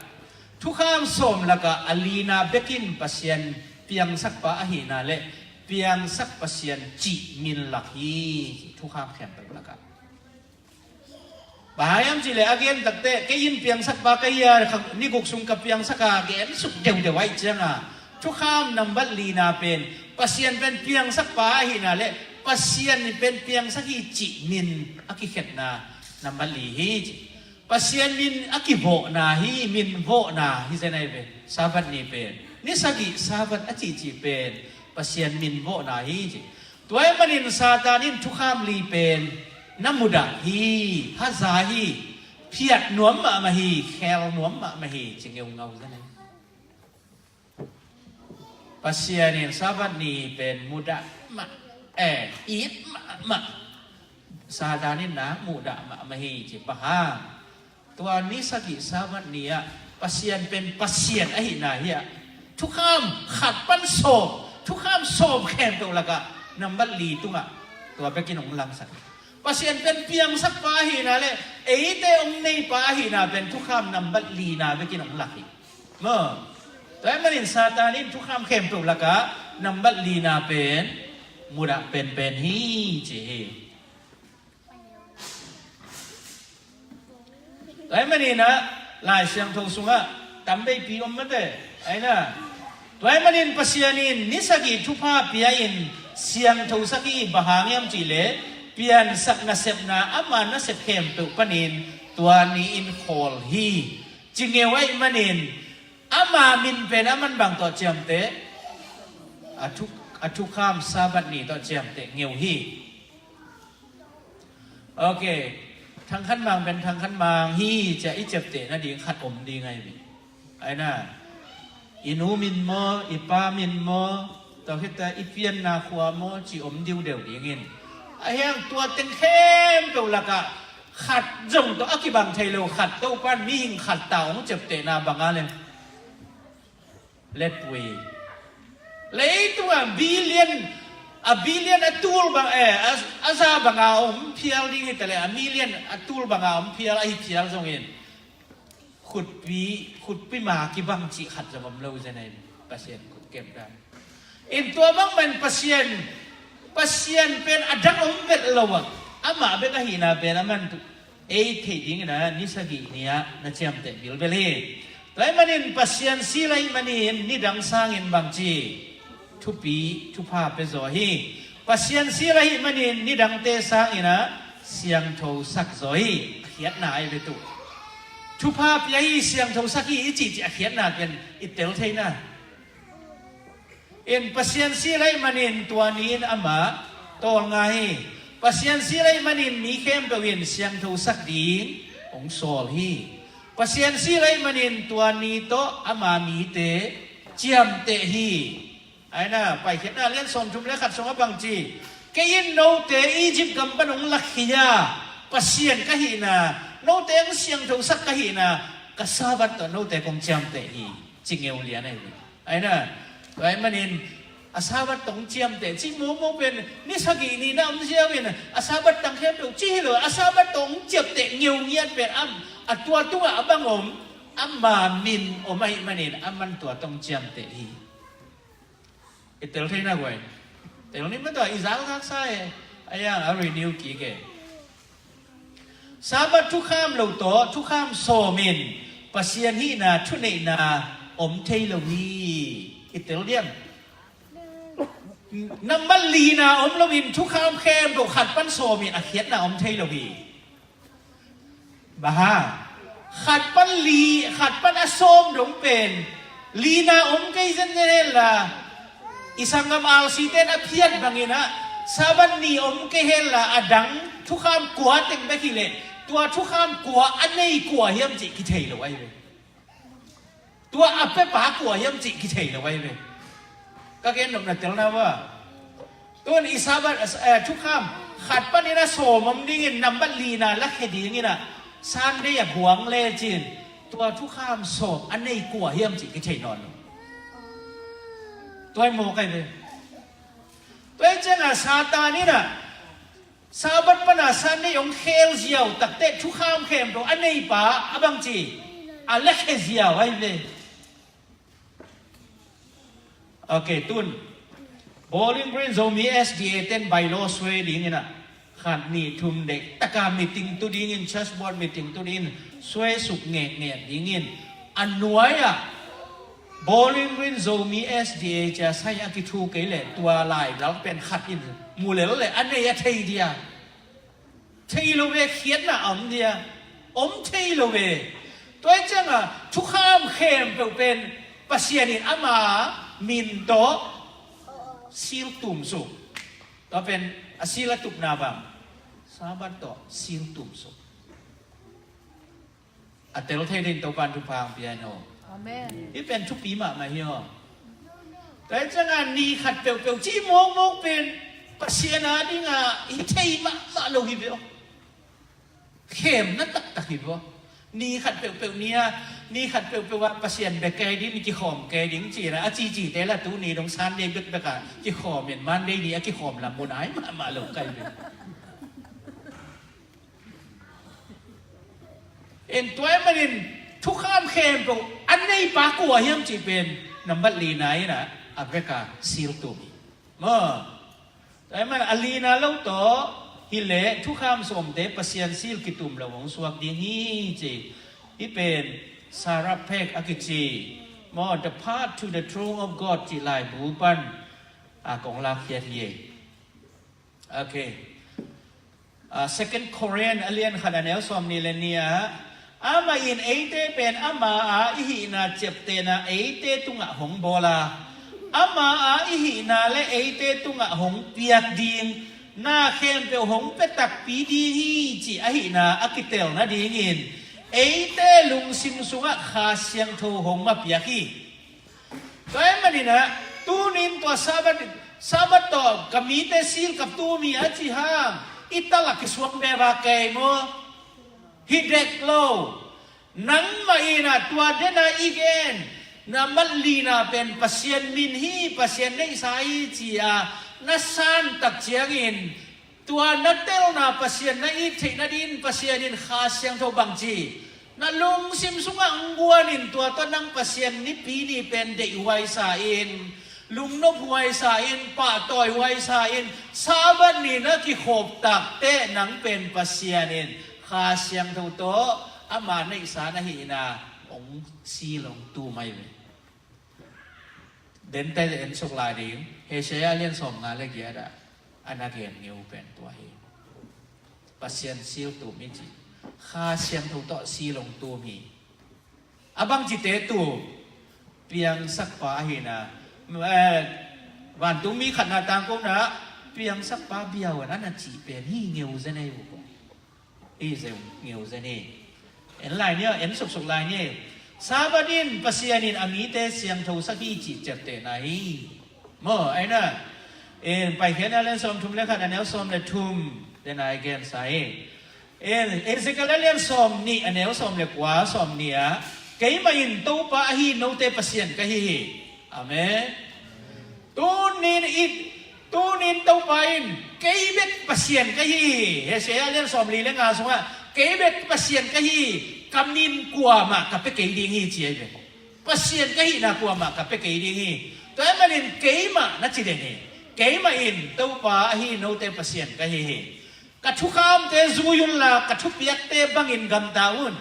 Thukham sawm lakah a lina bekin Pasian piangsakpa ahihna le piangsak Pasian cih min lak hi. Thukham khempeuh lakah. Bang hiam cih leh a gen takteh, kei in piangsakpa ka hi a, kha-, ni guk sung ka piangsak a, gen suk deuhdeuh ahih cianga. Thukham nambat lina pen, Pasian pen piangsakpa ahihna le, Pasian pen piangsak hi cih min a kikhetna nambat li hi ci. Pasian min a kivawhna hi, min vawhna hi zen ahi ve. Sabbath ni pen. Ni sagih Sabbath a cihcih pen, Pasian min vawhna hi ci. Tua ahih manin Satan in thukham li pen na mudah hi, haza hi, phiat nuam mahmah hi, khel nuam mahmah hi, ci ngeungau zen ahi. Pasian in Sabbath ni pen mudah mah, eh, it mahmah. Satan in na mudah mahmah hi, ci pah hang. Tua ni sagih Sabbath ni ah Pasian pen Pasian ahihna hi ah. Thukham khat pan sawm, thukham sawm khempeuh lakah nambat li tungah tua bekin hong langsak. Pasian pen piangsakpa ahihna le eite hong neipa ahihna pen thukham nambat lina bekin hong lak hi. Maw. Tua ahih manin Satan in thukham khempeuh lakah nambat lina pen mudah penpen hi ci hi. Tua ahih manin ah, Lai Siangtho sungah tam veipi om mate. Aina, tua ahih manin Pasian in ni sagih thupha pia-in siangthosak hi. Bang hang hiam cihleh piansak nasepna ama nasep khempeuh panin tua ni-in khawl hi, ci ngeu ahih manin ama min pen aman bang tawh ciamteh? A thu, a thukham Sabbath ni tawh ciamteh ngeu hi. Ok. Thang Khan Mang pen Thang Khan Mang hi ci-a i ciapteh nading khat om ding ahi hi. Aina, i nu min maw, i pa min maw, tua khit teh i pianna khua maw ci om diudeu dingin, a hiang tua teng khempeuh lakah khat zong tawh a kibang thei lo khat Topan mihing khat ta hong ciaptehna bang a le, letpui. Leitungah billion, a billion a tul bang, eh, a, a za banga om phial ding hi taleh, a million a tul banga om phial, ahi phial zongin khutpi, khutpi ma kibang cih khat zong om lo zen ahi. Pasian khut kemdan in tua bangmah in Pasian, Pasian pen a dang om vet lo a, amah bek ahihna pen a man ei theih dingin a ni sagih ni-ah na ciamteh bilbel hi. Tua ahih manin Pasian sil ahih manin nidang sangin bangci thupi thupha pia zaw hi. Pasian sil ahih manin nidangte sangin a siangthosak zaw hi. A khiatna ahi ve tu. Thupha pia hi, siangthosak hi i cihcih a khiatna pen i tel theihna in Pasian sil ahih manin tua ni-in amah tawlnga hi. Pasian sil ahih manin mi khempeuh in siangthosak ding hong sawl hi. Pasian sil ahih manin tua ni tawh ama mite ciamteh hi. Aina, Paikhiatna lian sawmthum le khat sungah bangci, kei in note Egypt gam pan hong lakhia Pasian ka hihna, note hong siangthosak ka hihna, ka Sabbath tawh note kong ciamteh hi, ci ngeu lian ahi hi. Aina, tua ahih manin a Sabbath tawh hong ciamteh cih mawkmawk pen ni sagih ni na om ziau in a Sabbath tang khempeuh cih hi lo, a Sabbath tawh hong ciamteh ngeu ngiat pen am, a tua tungah a bang om, ama min om ahih manin aman tua tawh hong ciamteh hi. I tel theihna guai. Tel ni mah tawh i zalzaksa e. A yang a renew kik e. Sabbath thukham lo tawh thukham sawmin Pasian hihna thuneihna om thei lo hi. I tel diam? Nambat lina om loin thukham khempeuh khat pan sawmin a khiatna om thei lo hi. Bang hang? Khat pan li, khat pan a sawm dong pen lina om kei zenzen hen la, i sanggam alsite in a phiat bangin a Sabbath ni om kei hen la, a dang thukham kua teng bek hileh tua thukham kua a nei kua hiam cih kithei lo ahi ve. Tua a pepa kua hiam cih kithei lo ahi ve. Ka gen nopna telna va. Tun i Sabbath, eh, thukham khat panin a sawm om dingin nambat lina lakhia dingin a Sunday a guang lecin tua thukham sawm a nei kua hiam cih kithei nawn lo. Tua hi mawk ahi ve. Tua hi ciangin a Satan in a Sabbath pana Sunday hong khel ziau takteh thukham khempeuh a neipa a bangci a lakhia ziau ahi ve. Ok, tun Bowling Green Zomi S D A ten bylaw suai dingin a khat nih thum deih taka meeting tu dingin, church board meeting tu dingin suai suk ngekngek dingin a nuai-ah Bowling Green Zomi S D A cia sai a kithu kei leh tua lai lal pen khat in mu lel leh a nei a thei dia. Thei lo ve, khiatna a om dia. Om thei lo ve. Tua hi ciangin thukham khempeuh pen Pasian in ama min tawh sil tum suk. Tua pen a sil a tupna bang Sabbath tawh sil tum suk. A tel thei ding Topan thupha hong pia in aw. Amen. Hih pen thupi mahmah hi aw. Tua hi ciangin ni khat peuhpeuh cih mawkmawk pen Pasian a dingin hi thei mahmah lo hi ve aw. Khemna taktak hi ve aw. Ni khat peuhpeuh ni a, ni khat peuhpeuh ah Pasian bia kei ding, kikhawm kei ding ci-in a cicite la tuni dong Sunday bekbek ah kikhawm in Monday ni a kikhawm lam mun ai mahmah lo kai ve. En tua ahih manin thukham khempeuh a neipa kua hiam cih pen nambat lina in a, a vek a sil tum hi. Maw? Tua ahih manin a lina lo tawh hileh thukham sawmte Pasian sil kitum lo hong suak ding hi ci. Hih pen Sarah Peck a kici Maw, The Path to the Throne of God cih laibu pan a kong lakhiat hi. Okay. A, Second Corinth a lian khat a neu sawm nih le nih ah, amah in eite pen ama a i hihna ciaptehna eite tungah hong bawl a, ama a i hihna le eite tungah hong piak ding na khempeuh hong pia takpi ding hi cih ahihna a kitel nadingin eite lungsim sungah Kha Siangtho hong mapiak hi. Tua ahih manin ah, tunin tua Sabbath, Sabbath tawh ka mite silkap tu mi a ci hang, i talak kisuak beva kei maw? Hi dek lo. Nangmah in ah tua dena i gen, na matlina pen Pasian min hi, Pasian neihsa hi ci-a na santak ciangin, tua na telna Pasian na it theih nadin Pasian in Kha Siangtho bangci na lungsim sungah hong guanin tua tawh nang Pasian nipi ni pen deihhuai sa in, lungnophuai sa in, pahtawihuai sa in, Sabbath ni na kikhop takteh nang pen Pasian in Kha Siangtho tawh ama neihsa na hihna hong sil hong tu mai ve. Dente en suk lai ding. Hosea lian sawm nga le giat ah a na gen ngeu pen tua hi. Pasian sil tu mi ci. Kha Siangtho tawh sil hong tu mi. A bangci te tu piangsakpa ahihna, eh, vantungmi khatna tangkona piangsakpa biawan a na cih pen hi ngeu zen ei uh ko. Hi zeu ngeu zen hi. En lai ni, en suksuk lai ni. Sabbath in Pasian in a mite siangthosak hi cih ciaptehna hi. Maw, aina. En Paikhiatna lian sawm thum le khat a neu sawm le thum. Dena i gensa hi. En Ezekiel a lian sawm nih a neu sawm le kua, sawm nih ah, keimah in Topa ahi note Pasian ka hi hi. Amen. Tunin it, tunin Topa in kei bek Pasian ka hi hi. Hosea lian sawm li le nga sungah kei bek Pasian ka hi hi. Ka min kuamah ka pia kei ding hi ci ahi ve. Pasian ka hihna kuamah ka pia kei ding hi. Tua ahih manin keimah na ci den hi. Keimah in Topa ahi note Pasian ka hi hi. Ka thukhamte zui unla ka thupiakte bangin gamta un.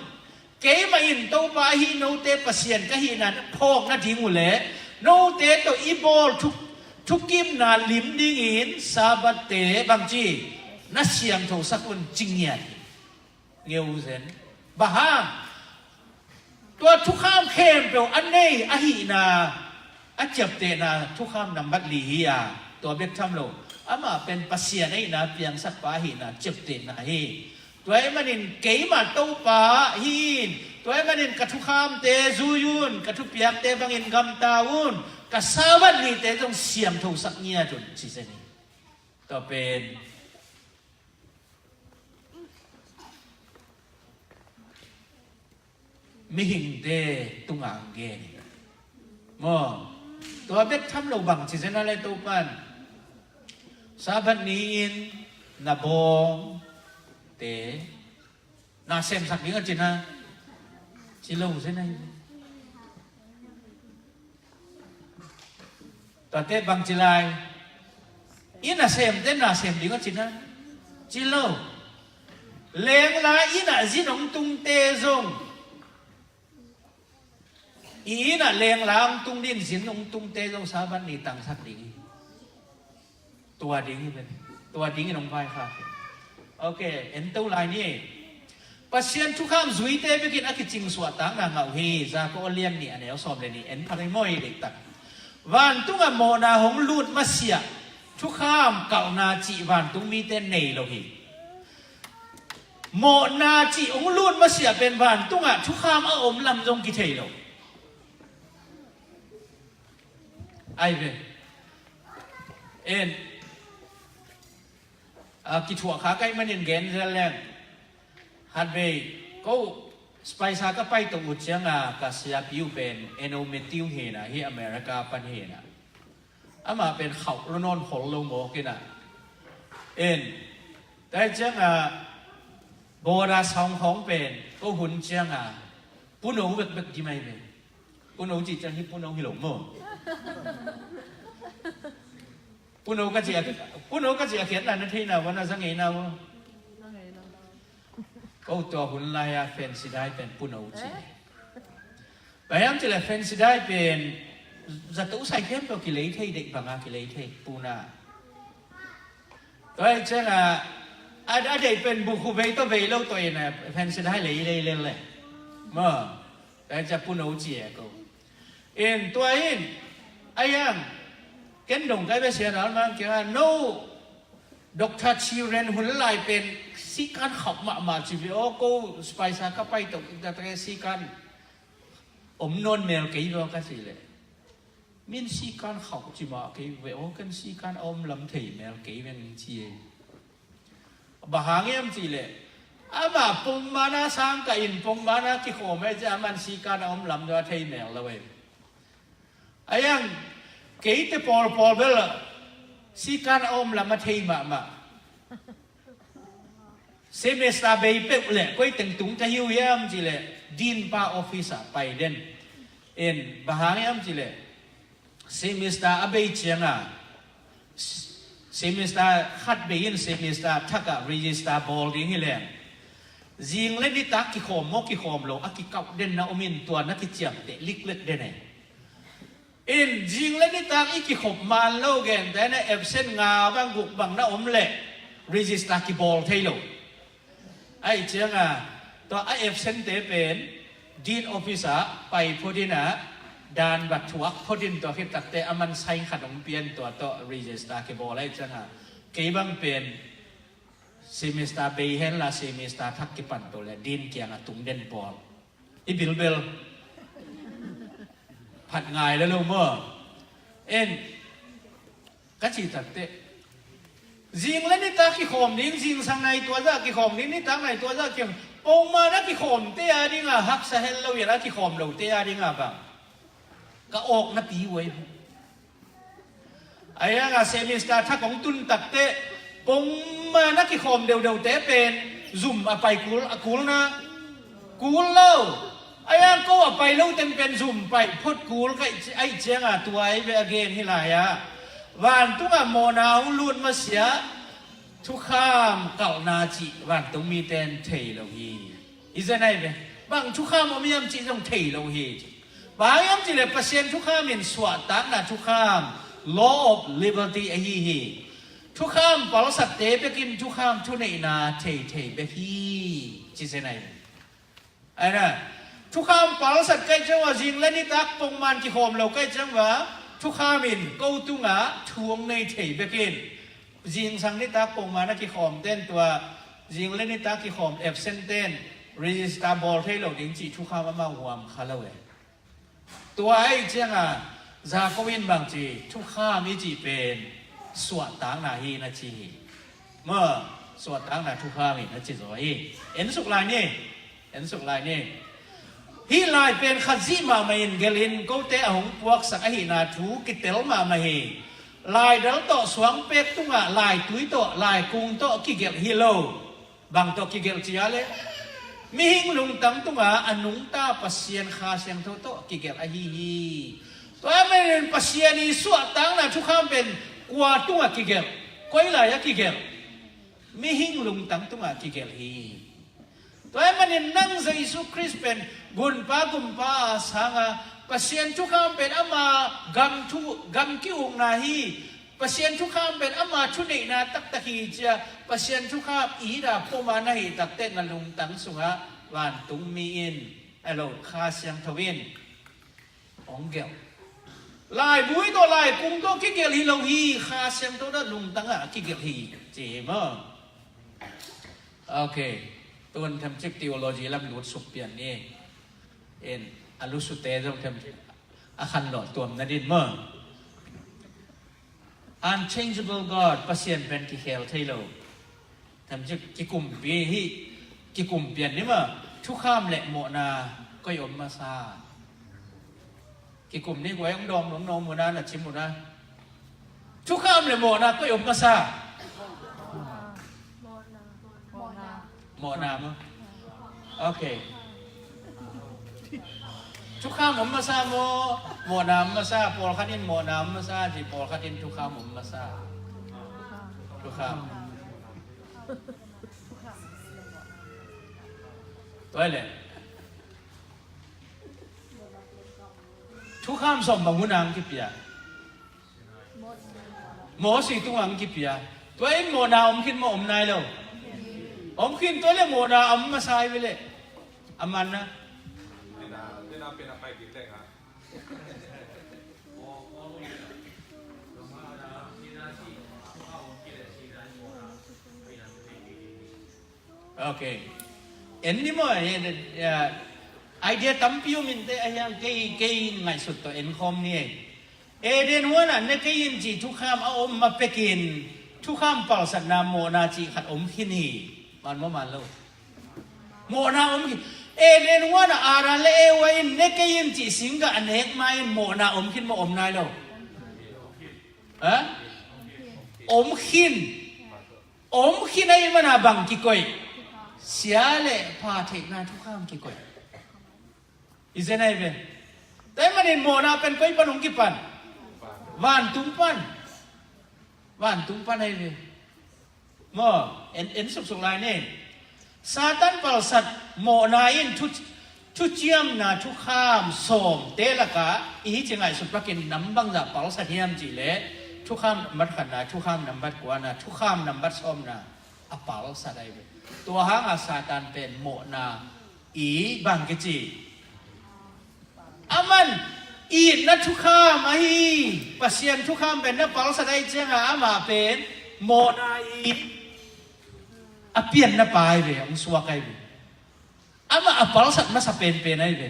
Keimah in Topa ahi note Pasian ka hihna phawk nading uh leh note tawh i bawl thuk, thukimna lim dingin Sabbath-te bangci na siangthosak un ci ngiat hi. Ngeu zen. Bang hang? Tua thukham khempeuh a nei ahihna a ciaptehna thukham nambat li hi a, tua bek tham lo. Amah pen Pasian ahihna piangsakpa ahihna ciaptehna hi. Tua ahih manin keimah Topa hi in, tua ahih manin ka thukhamte zui un, ka thupiakte bangin gamta un, ka Sabbath nite zong siangthosak ngiat un ci zen hi. Tua pen mihingte tungah ang gen hi. Maw, tua bek tham lo bangci zen a le Topan Sabbath ni-in na bawngte na semsak ding a cina ci lo zen a hi. Tuate bangci lai, i nasemte nasem ding a cina ci lo. Lengla i na zin hong tungte zong, i na lengla hong tung din zin hong tungte zong Sabbath ni tangsak ding hi. Tua ding hi pen. Tua dingin hong vaikhak hi. Ok, en to lai ni. Pasian thukham zuite bekin a kicing suahtakna ngah uh hi. Jakob a lian nih a neu sawm le nih en phat hi maw, i deihtak. Vantungah mawhna hong lut masiah thukham kauhna cih vantung mite nei lo hi. Mawhna cih hong lut masiah pen vantungah thukham a om lam zong kithei lo. Ai ve. En. A, kithuah kha kai manin gen zel leng. Hatvei ko spaisa ka pai to uh cianga ka siapi uh pen Eno Matthew hina hi, America pan hina. Amah pen khauh lo nawn khol lo mawk ina. En. Tai cianga boda saung khawng pen ko hun cianga puno bekbek di mai ve. Puno cih ciang hi puno hi lo maw? Puno ka cih a, puno ka cih a khiatna na theina ua, na za ngeina ua? Ko tua hun lai-a fancy dai pen puno cih. Bang hiam cih leh Fansidai pen zato sai khempeuh kilei thei, deih banga kilei thei, puna. Tua ahih ciangin a, a deih pen bukhu vei tawh vei lo tawh in a, Fansidai lei lei lel le. Maw. Tua ahih ciang Pu No ci e ko. In tua in a hiang ken dong kai bia sia nal mang kiangah no Doctor Chiren hun lai pen sikan khauh mahmah ci ve aw, ko spaisa ka pai tawh tate sikan om nawn mel kei ve aw ka cih leh, min sikan khauh ci mah kei ve aw, ken sikan a om lam thei mel kei veng ci e. Bang hang hiam cih leh amah pongmana sang kah in pongmana kikhawm e ci a, aman sikan a om lam dua thei mel lo e. A hiang keite pawlpawl bel sikan a om lam a thei mahmah. Semester bei peuh leh koi teng tung ka hi uh hiam cih leh Dean pa office ah pai den. In bang hang hiam cih leh semester a bei ciangin semester khat bei in semester thak ah register bawl ding hi leng zing le nitak kikhawm maw kikhawm lo a kikauh den na om in tua na kiciamteh liklet den e. In zing le nitak i kikhop man lo gentehna absent nga bang guk bang na om leh register kibawl thei lo. Ahih ciangin tua a absent te pen Dean office ah pai phot in a, dan bat thuak phot in tua khit takteh aman sign khat hong pia in tua tawh register kibawl. Ahih ciangin kei bang pen semester bei henla semester thak kipan to leh Dean kiangah tung den bawl. I bilbel phat ngai le lo maw? En ka cih takteh zing le nitak kikhawm ding, zingsang nai tua zah kikhawm ding, nitak nai tua zah kikhawm, pongmana kikhawmte a dingah haksa hel lo in a kikhawm lote a dingah bang ka awk napi uh ahi. A hiangah semester thak hong tun takteh pongmana kikhawm deuhdeuhte pen zum a pai kul, a kul na kul lo. A hiang ko a pai lo teng pen zum pai phot kul ka ahih ciangah tua ahi ve a gen hi lai-ah vantungah mawhna hong lut masiah thukham kalhna cih vantung mite in thei lo hi. I zen ahi ve. Bang thukham om hiam cih zong thei lo hi. Bang hiam cih leh Pasian thukham in suahtakna thukham, law of liberty ahi hi. Thukham palsatte bekin thukham thuneihna thei thei bek hi. Ci zen ahi ve. Aina thukham palsat ka hih ciangin zing le nitak pongman kikhawm lo ka hih ciangin thukham in ko tungah thu hong nei thei bekin zingsang nitak pongmana kikhawm ten tua zing le nitak kikhawm absent ten register bawl thei lo ding cih thukham amau huam kha lo e. Tua ahih ciangin Jacob in bang ci, thukham i cih pen suahtakna hi na ci hi. Maw, suahtakna thukham hi na ci zaw hi. En suk lai ni. En suk lai ni. Hih lai pen khat zih mahmah in gelh in kote a hong puaksak ahihna thu kitel mahmah hi. Laidal tawh suangpek tungah laitui tawh laikung tawh kigelh hi lo. Bang tawh kigelh cia le mihing lungtang tungah a nungta Pasian Kha Siangtho tawh kigelh ahi hi. Tua ahih manin Pasian i suahtakna thukham pen kua tungah kigelh, koi lai-ah kigelh? Mihing lungtang tungah kigelh hi. Tua ahih manin nang Jesu Khrist pen gunpa gumpa a sanga Pasian thukham pen ama gam thu, gam ki-ukna hi. Pasian thukham pen ama thuneihna taktak hi cia. Pasian thukham i dah poma na hih takteh na lungtang sungah vantungmi in a lo Kha Siangtho in hong gelh. Laibui tawh laikung tawh kigelh hi lo hi, Kha Siangtho dah lungtangah kigelh hi ci hi maw? Ok. Tun themcik theology lam lut suk pian ni. In a lusute zong themcik a khanlawh tuam nadin maw? Unchangeable God, Pasian pen kikhel thei lo. Themcik kikumpi hi, kikumpian ni maw? Thukham le mawhna koi om masa? Kikum ni guai hong dawng nong nong muna na ci muna. Thukham le mawhna koi om masa? Mawhna maw? Ok. Thukham om masa maw? Mawhna om masa? Pawlkhat in mawhna om masa ci, pawlkhat in thukham om masa. Thukham. Tua le. Thukham sawm bang hun ang kipia? Mosi tungah ang kipia. Tua in mawhna om khin maw, om nai lo? Om khin. Tua le mawhna om masa hi ve le. A man na. Ok. En ni maw, eh, eh, idea tampi om in te, a hiang kei, kei ngaihsut tawh en khawm ni ei. Eden huanah ne kei in cih thukham a om ma pekin thukham palsatna mawhna cih khat om khin hi. Man maw, man lo? Mawhna om khin. Eden huanah Adam le Eva in ne kei in cih singgah a nek ma in mawhna om khin maw, om nai lo? Ha? Om khin. Om khin ahih mana bang kikoih? Sia le pha theihna thukham kikoih. I zen ahi ve. Tua ahih manin mawhna pen koi pan hong kipan? Vantung pan. Vantung pan ahi ve. Maw, en, en suksuk lai ni. Satan palsat mawhna in thu, thuciamna thukham sawmte lakah i hi ci ngaihsut pakin nam bangzah palsat hiam cih leh thukham nambat khatna, thukham nambat kuana, thukham nambat sawmna a palsat ahi ve. Tua hanga Satan pen mawhna i bang kici. Aman itna thukham ahi, Pasian thukham pen na palsat ahi cianga amah pen mawhna i a pianna pa ahi ve, hong suak ahi ve. Amah a palsat masa penpen ahi ve.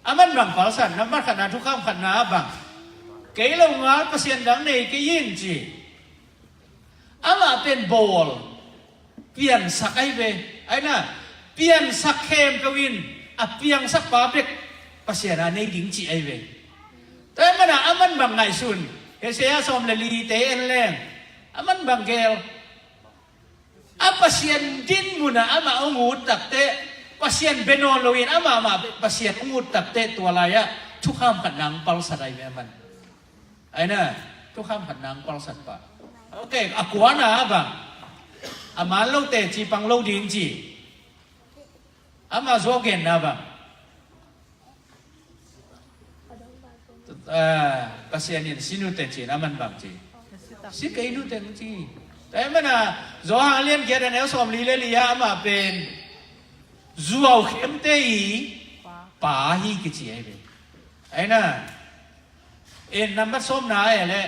Aman bang palsat, nambat khatna thukham khatna bang? Kei lo ngal Pasian dang nei kei in ci. Amah pen bawl, piansak ahi ve. Aina, piansak khempeuh in a piangsak pa bek Pasian a nei ding ci ahi ve. Tua ahih mana aman bang ngaihsun? Isaiah sawm le lite en leng aman bang gel? A Pasian din munah amah hong ut takteh, Pasian bia nawn loin amah mah Pasian hong ut takteh, tua lai-ah thukham khat nang palsat ahi ve aman. Aina, thukham khat nang palsat pah. Ok, a kuana bang? A man lo teci pang lo ding ci. Ama zuau genna bang? Ah, Pasian in si nuteng ci-in aman bang ci? Si kei nuteng ci. Tua ahih mana Johan a lian giat a neu sawmli le li-ah amah pen zuau khemte i pa hi kici ahi ve. Aina, in nambat sawmna ah leh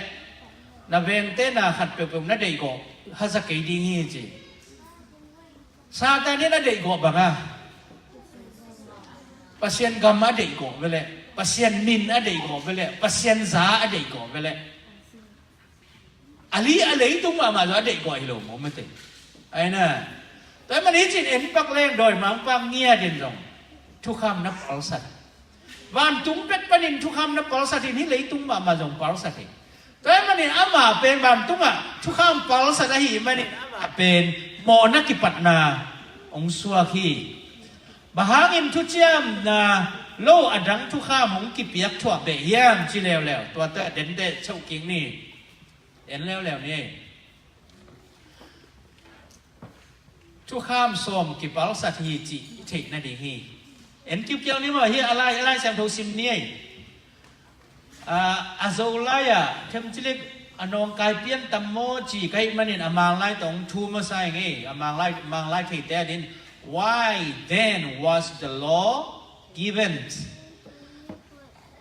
na vengte na khat peuhpeuh na deihgawh haza kei ding hi ci. Satan in a deihgawh banga? Pasian gam a deihgawh veleh, Pasian min a deihgawh veleh, Pasian za a deihgawh veleh. A li a leitung mahmah zong a deihgawh hi lo maw mate. Aina, tua ahih manin hih cin en pak leng dawimangpa ngiat in zong thukham na palsat. Vantung pek panin thukham na palsat in hih leitung mahmah zong palsat hi. Tua ahih manin amah pen vantungah thukham palsat ahih manin amah pen mawhna kipatna hong suak hi. Bang hangin thuciamna lo a dang thukham hong kipiak thuah beh hiam ci leuleu. Tuate a dente chauh kik ni. En leuleu ni. Thukham sawm kipalsat hi cih i theih nading hi. En kiukiau ni maw, hi a lai, a Lai Siangtho sim ni ei. Ah, a Zolai-ah themcilik a nawngkai pian tam maw ci ka hih manin a Manglai tawh hong thu masa ing ei. A Manglai, Manglai theite adin, "Why then was the law given?"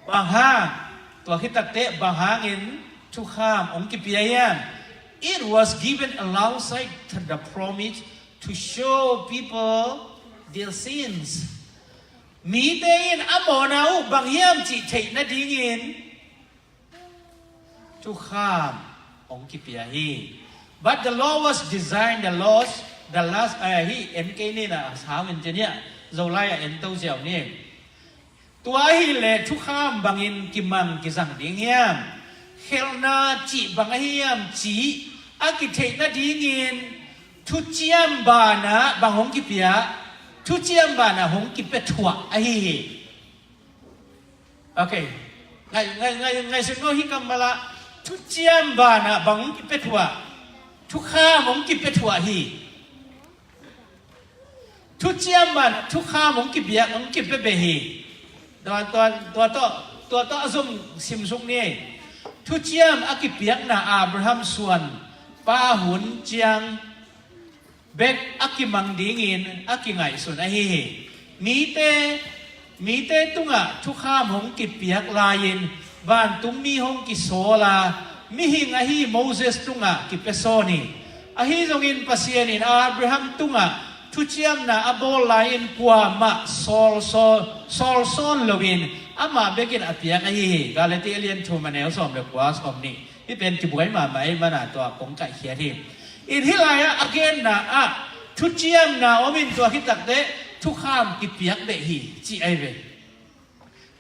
Bang hang, tua khit takteh bang hangin thukham hong kipia hiam? It was given alongside the promise to show people their sins. Mite in a mawhna uh bang hiam cih theih nadingin thukham hong kipia hi. But the law was designed, the laws, the last, eh, hi en kei ni na, sau in ci ni a, Zolai a en to ziau ni. Tua ahih leh thukham bangin kimang kizang ding hiam? Khelhna cih bang ahi hiam cih a kitheih nadingin thuciam banah bang hong kipia? Thuciam banah hong kipia thuah ahi hi. Ok. Ngai, ngai, ngai, ngaihsun no hi kammal ah. Thuciam banah bang hong kipia thuah? Thukham hong kipia thuah hi. Thuciam banah thukham hong kibia, hong kipia beh hi. Tua, tua, tua tawh Tua tawh a zom simsuk ni. Thuciam a kipiakna Abraham suan pa hun ciang bek a kimang dingin a kingaihsun ahi hi. Mite, mite tungah thukham hong kipiak lai-in vantungmi hong kisawl a, mihing ahi Moses tungah kipia sawn hi. Ahi zongin Pasian in Abraham tungah thuciamna a bawl lai-in kuamah sawl sawn, sawl sawn loin amah bekin a piak ahi hi. Galati a lian thum a neu sawm le kua, sawm nih. Hih pen kibuai mahmah ei mana tua kong kaihkhiat hi. In hih lai-ah a genna ah thuciamna om in tua khit takteh thukham kipiak beh hi, ci ahi ve.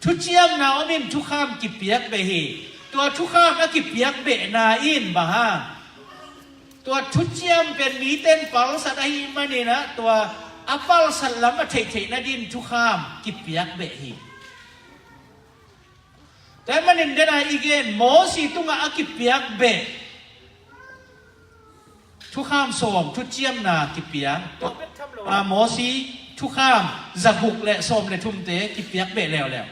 Thuciamna om in thukham kipiak beh hi. Tua thukham a kipiak behna in bang hang? Tua thuciam pen miten palsat ahih manin ah tua a palsat lam a theihtheih nadin thukham kipiak beh hi. Tua ahih manin dena i gen Mosi tungah a kipiak beh thukham sawm thuciamna kipiak. Tua bek tham lo a Mosi thukham zaguk le sawm le thumte kipiak beh leuleu.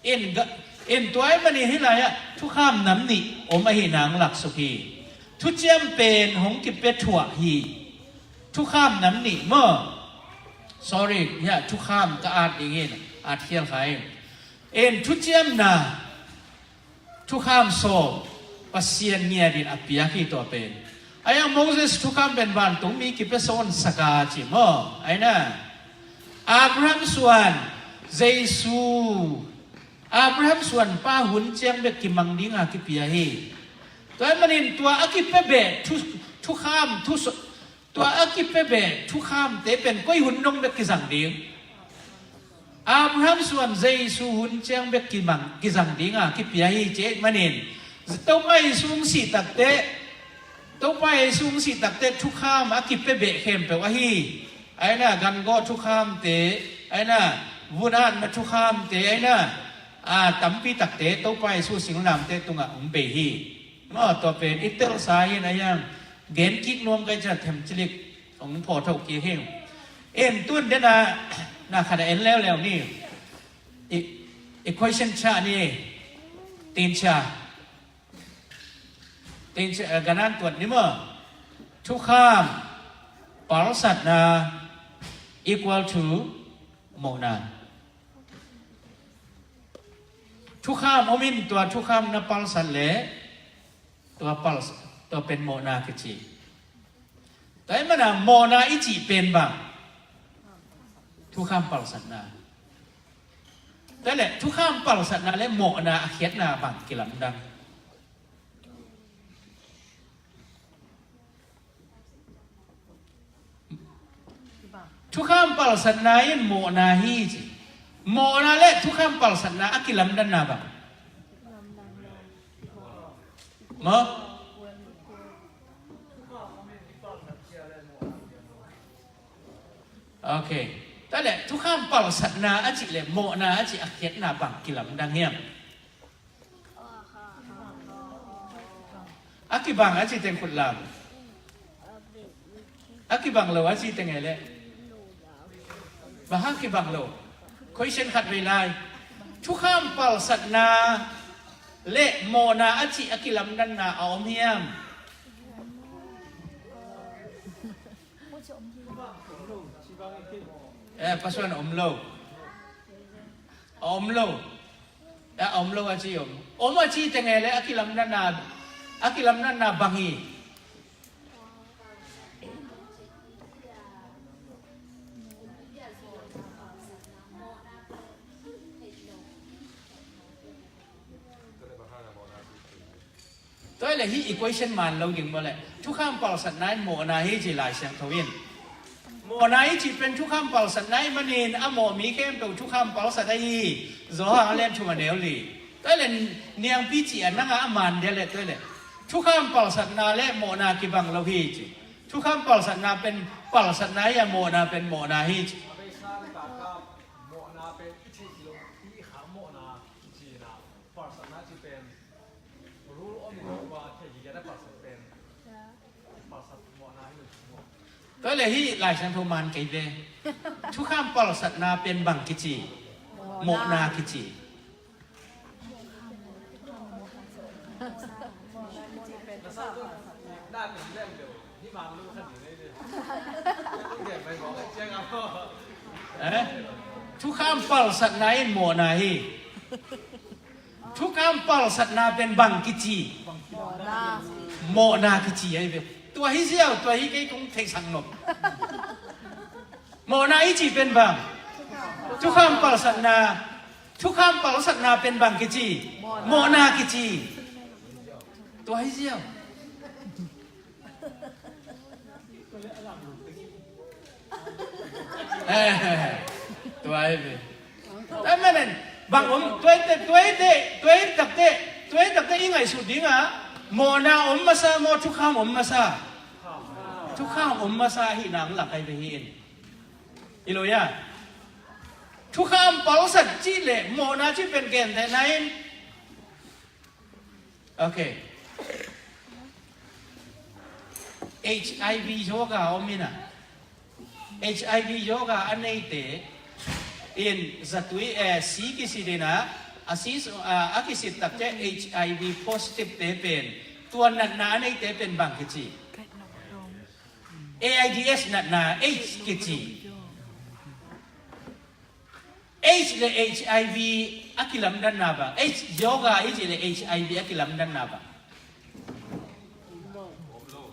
In ga, in tua ahih manin hih lai-ah thukham nam nih om ahih nang laksuk hi. Thuciam pen hong kipia thuah hi. Thukham nam nih maw? Sorry, hiah thukham ka at dingin at khial kha hi. In thuciamna thukham sawm Pasian ngiatin a piak hi tua pen. Ahi hang Moses thukham pen vantungmi kipia sawn saka ci maw? Ahi na. Abraham suan Jesu, Abraham suan pa hun ciang bek kimang dinga kipia hi. Tua ahih manin tua a kipia beh thu, thukham thu, tua a kipia beh thukhamte pen koi hun dong bek kizang ding? Abraham suan Jesu hun ciang bek kimang, kizang dinga kipia hi ci ahih manin Topa Jesu hong sih takteh, Topa Jesu hong sih takteh thukham a kipia beh khempeuh ahi. Ahi na, gangawh thukhamte, ahi na, vun-atna thukhamte, ahi na, a tampi takte Topa Jesu singlamteh tungah hong bei hi. Maw, tua pen i telsa in ahi hang gen kik nuam ka hih ciang themcilik hong phawtho kik hi. En tun dena na khat a en leuleu ni. I, i question cha ni. Tin cha. Tin cha, eh, ganan tuat ni maw. Thukham palsatna equal to mawhna. Thukham om in tua thukham na palsat leh tua pals, tua pen mawhna kici. Tua ahih mana mawhna i cih pen bang? Thukham palsatna. Tua leh thukham palsatna le mawhna a khiatna bang kilamdang? Thukham palsatna in mawhna hi ci. Mawhna le thukham palsatna a kilamdanna bang? Maw? Ok. Tua leh thukham palsatna a cih le mawhna a cih a khiatna bang kilamdang hiam? A kibang a ci teng khut lam. A kibang lo a ci teng e leh. Bang hang kibang lo? Question khat vei lai. Thukham palsatna le mawhna a cih a kilamdanna a om hiam? Eh, pasuan om lo. A om lo. A om lo a ci om. Om a ci teng e leh a kilamdanna, a kilamdanna bang hi? Tua leh hih equation man lo ding maw leh. Thukham palsatna in mawhna hi ci Lai Siangtho in. Mawhna i cih pen thukham palsatna ahih manin a mawh mi khempeuh thukham palsat ahi hi. Johan a lian thum a neu li. Tua leh niangpi cih a nang a a man dia leh tua leh. Thukham palsatna le mawhna kibang lo hi ci. Thukham palsatna pen palsatna hi a, mawhna pen mawhna hi ci. Mawhna pen i theih lo, i kha mawhna ci na. Palsatna ci pen rule om in hua thei hi gena palsat pen. Palsat mawhna hi lo. Tua leh hih Lai Siangtho man kei ve. Thukham palsatna pen bang kici? Mawhna kici. Eh? Thukham palsatna in mawhna hi. Thukham palsatna pen bang kici? Mawhna kici ahi ve. Tua hi ziau, tua hi kei kong theihsak nop. Mawhna i cih pen bang? Thukham palsatna. Thukham palsatna pen bang kici? Mawhna kici. Tua hi ziau. Eh, tua hi ve. Tua manin bang om, tua hi te, tua hi te, tua hi takte, tua hi takte i ngaihsut ding a, mawhna om masa maw, thukham om masa? Thukham om masa hi nang lak ahi ve hi in. I lo ya. Thukham palsat cih le mawhna cih pen gentehna in. Ok. H I V yoga om ina. H I V yoga a neite in zatui, eh, si kisit ina, a si, a, a kisit takte H I V positive te pen, tua natna a neite pen bang kici? AIDS natna, AIDS kici. AIDS le H I V a kilamdanna bang? AIDS yoga i cih le H I V a kilamdanna bang?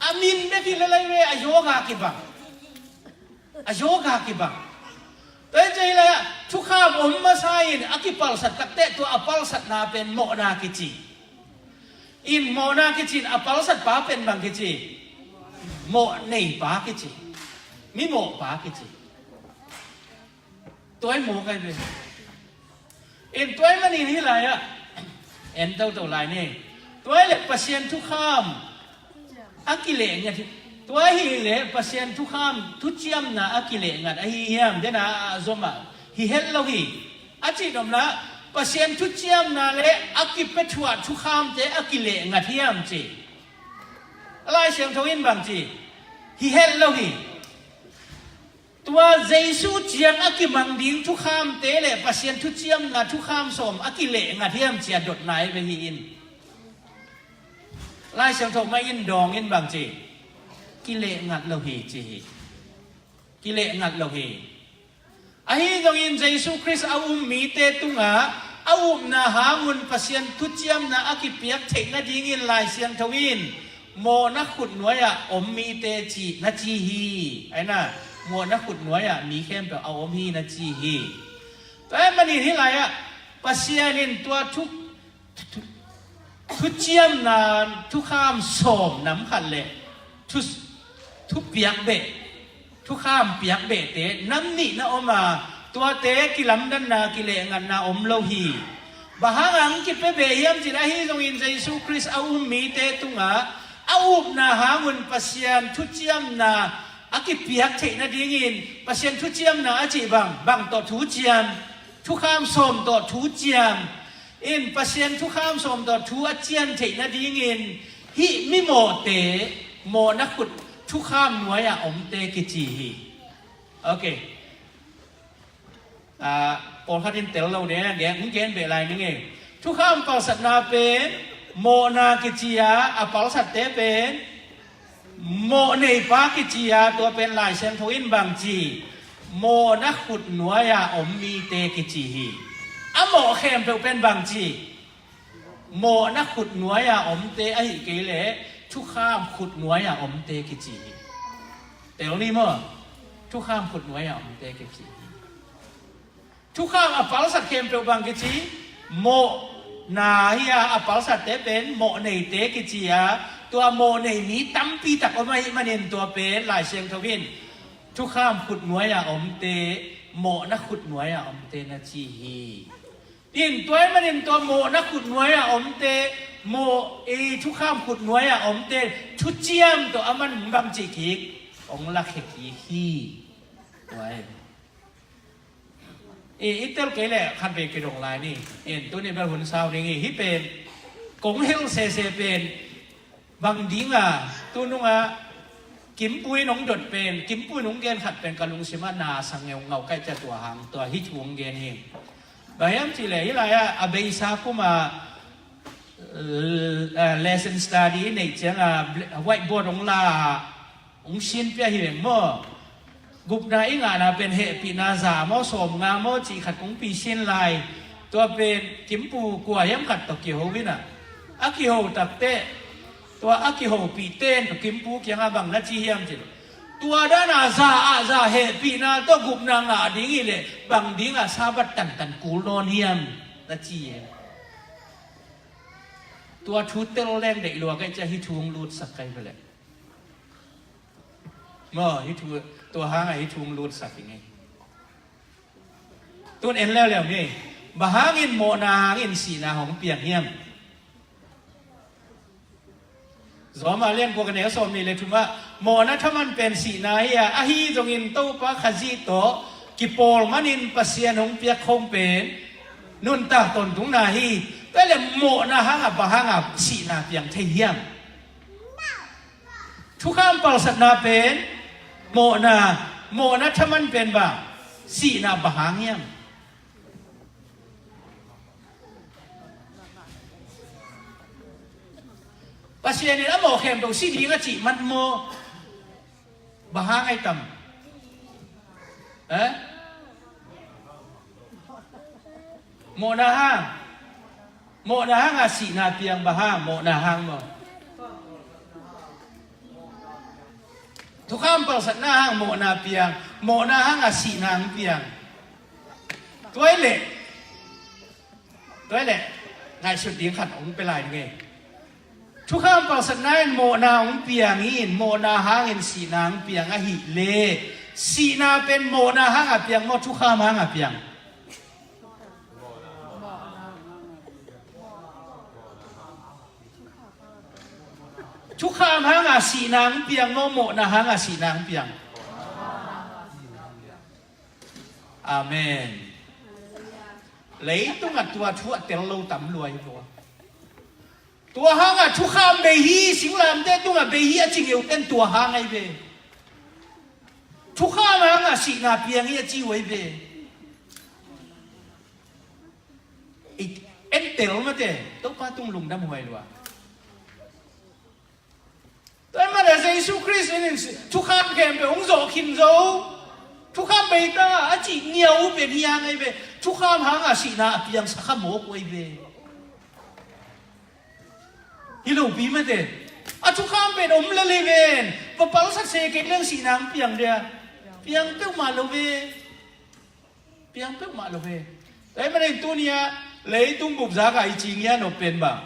A min bek hi le lai ve, a yoga kibang. A yoga kibang. Tua hi cih le thukham om masa in a kipalsat takte tua a palsatna pen mawhna kici. In mawhna kici in a palsat pa pen bang kici? Mawh nei pa kici. Mi mawh pa kici. Tua hi mawk ahi ve. In tua hi manin hi lai ah en toto lai ni. Tua hi le Pasian thukham a kileh ngat hi. Tua hi le Pasian thukham thuciamna a kileh ngat ahi hiam, dena a zom ah hi het lo hi. A cih nopna, Pasian thuciamna le a kipia thuah thukhamte a kileh ngat hiam ci. A Lai Siangtho in bang ci? Hi het lo hi. Tua Jesu ciang a kimang ding thukhamte le Pasian thuciamna thukham sawm a kileh ngat hiam ci a dotna hi ve hi in. Lai Siangtho mah in dawng in bang ci? Kileh ngat lo hi ci hi. Kileh ngat lo hi. Ahi zongin Jesu Khrist a um mite tungah a upna hangun Pasian thuciamna a kipiak theih nadingin Lai Siangtho in mawhna khutnuai-ah om mite ci na ci hi. Aina, mawhna khutnuai-ah mi khempeuh a om hi na ci hi. Tua ahih manin hih lai-ah Pasian in tua thu, thu, thuciamna thukham sawm nam khat le thu, thupiak beh, thukham piak behte nam nih na om a, tuate kilamdanna, kilehngatna om lo hi. Bang hang a hong kipia beh hiam cih leh, ahi zongin Jesu Khrist a um mite tungah a upna hangun Pasian thuciamna a kipiak theih nadingin, Pasian thuciamna a cih bang, bang tawh thuciam, thukham sawm tawh thuciam. In Pasian thukham sawm tawh thu a cian theih nadingin hih mimawhte mawhna khut, thukham nuai-ah omte kici hi. Ok. Ah, pawlkhat in tel lo ding, gen, gen beh lai ning e. Thukham palsatna pen mawhna kici a, a palsatte pen mawh nei pa kici a, tua pen Lai Siangtho in bang ci? Mawhna khut nuai-ah om mite kici hi. A mawh khempeuh pen bang ci? Mawhna khut nuai-ah omte ahih kei leh thukham khut nuai-ah omte kici hi. Tel ni maw? Thukham khut nuai-ah omte kici hi. Thukham a palsat khempeuh bang kici? Mawhna hi a, a palsatte pen mawh neite kici a, tua mawh nei mi tampi tak om ahih manin tua pen Lai Siangtho in thukham khut nuai-ah omte, mawhna khut nuai-ah omte na ci hi. In tua ahih manin tua mawhna khut nuai-ah omte, mawh, i thukham khut nuai-ah omte thuciam tawh a man bang cih kik, hong lakhia kik hi. Tua hi. I, i tel kei leh khat vei kidong lai ni. In tuni bel hun sau ding hi. Hih pen kong hilh sese pen bang ding a, tu nung a Kimpui in hong dot pen, Kimpui in hong gen khat pen ka lungsim ah na sang ngeungau kaih ciang, tua hang, tua hih thu hong gen hi. Bang hiam cih leh hih lai-ah a beisa kum a, eh, lesson study i neih ciang a, whiteboard hong la a, Hong sin pia hi veng maw. Gupna i ngahna pen hehpihna za maw, sawmnga maw, cih khat kong pi sin lai. Tua pen kimpu kua hiam khat tawh kiho in ah, a kiho takteh, tua a kihopih ten kimpu kiangah bang na ci hiam cih leh, tua dan a za ah za hehpihna tawh gupna ngah ding hi leh bang ding a Sabbath tantan kul nawn hiam, na ci hi. Tua thu tel leng deih lua ka hih ciang hih thu hong lutsak ka hi ve leh. Maw, hih thu, tua hang a hih thu hong lutsak hi ngei. Tun en leuleu ni. Bang hangin mawhna hangin sihna hong piang hiam? Rom a lian kua, a neu sawmnih le thum ah, mawhna thaman pen sihna hi a, ahi zongin Topa Khazih tawh kipawl manin Pasian hong piak khong pen nuntak tawntungna hi. Tua leh mawhna hang a bang hang a sihna piang thei hiam? Thukham palsatna pen mawhna, mawhna thaman pen bang, sihna bang hang hiam? Pasian in a mawh khempeuh si ding a cih man maw? Bang hang ai tam? Eh? Mawhna hang. Mawhna hang a sihna piang, bang hang, mawhna hang maw? Thukham palsatna hang mawhna piang, mawhna hang a sihna hong piang. Tua hi leh, tua hi leh, ngaihsut ding khat hong pia lai ning ei. Thukham palsatna in mawhna hong piang in, mawhna hangin sihna hong piang ahih leh, sihna pen mawhna hang a piang maw, thukham hang a piang? Thukham hang a sihna hong piang maw, mawhna hang a sihna hong piang? Amen. Leitung a tua thu a tel lo tam lua hi maw. Tua hang a thukham bei hi, singlamteh tung a bei hi a ci ngeu ten tua hang ai ve. Thukham hang a sihna piang hi a ci uh ai ve. I en tel mate, Topa tung lungdam huai lua. Tua ahih manin Jesu Khrist in thukham khempeuh hong zawh khin zo. Thukham bei ta a cih ngiau pen hi hang ai ve. Thukham hang a sihna a piangsak kha mawk uh ai ve. Hi lo pi mate. A thukham pen om lel hi ven. Va palsat se kei leng sihna hong piang dia. Piang peuhmah lo ve. Piang peuhmah lo ve. Tua ahih manin tuni a leitung bup zak a i ci ngiat nop pen bang,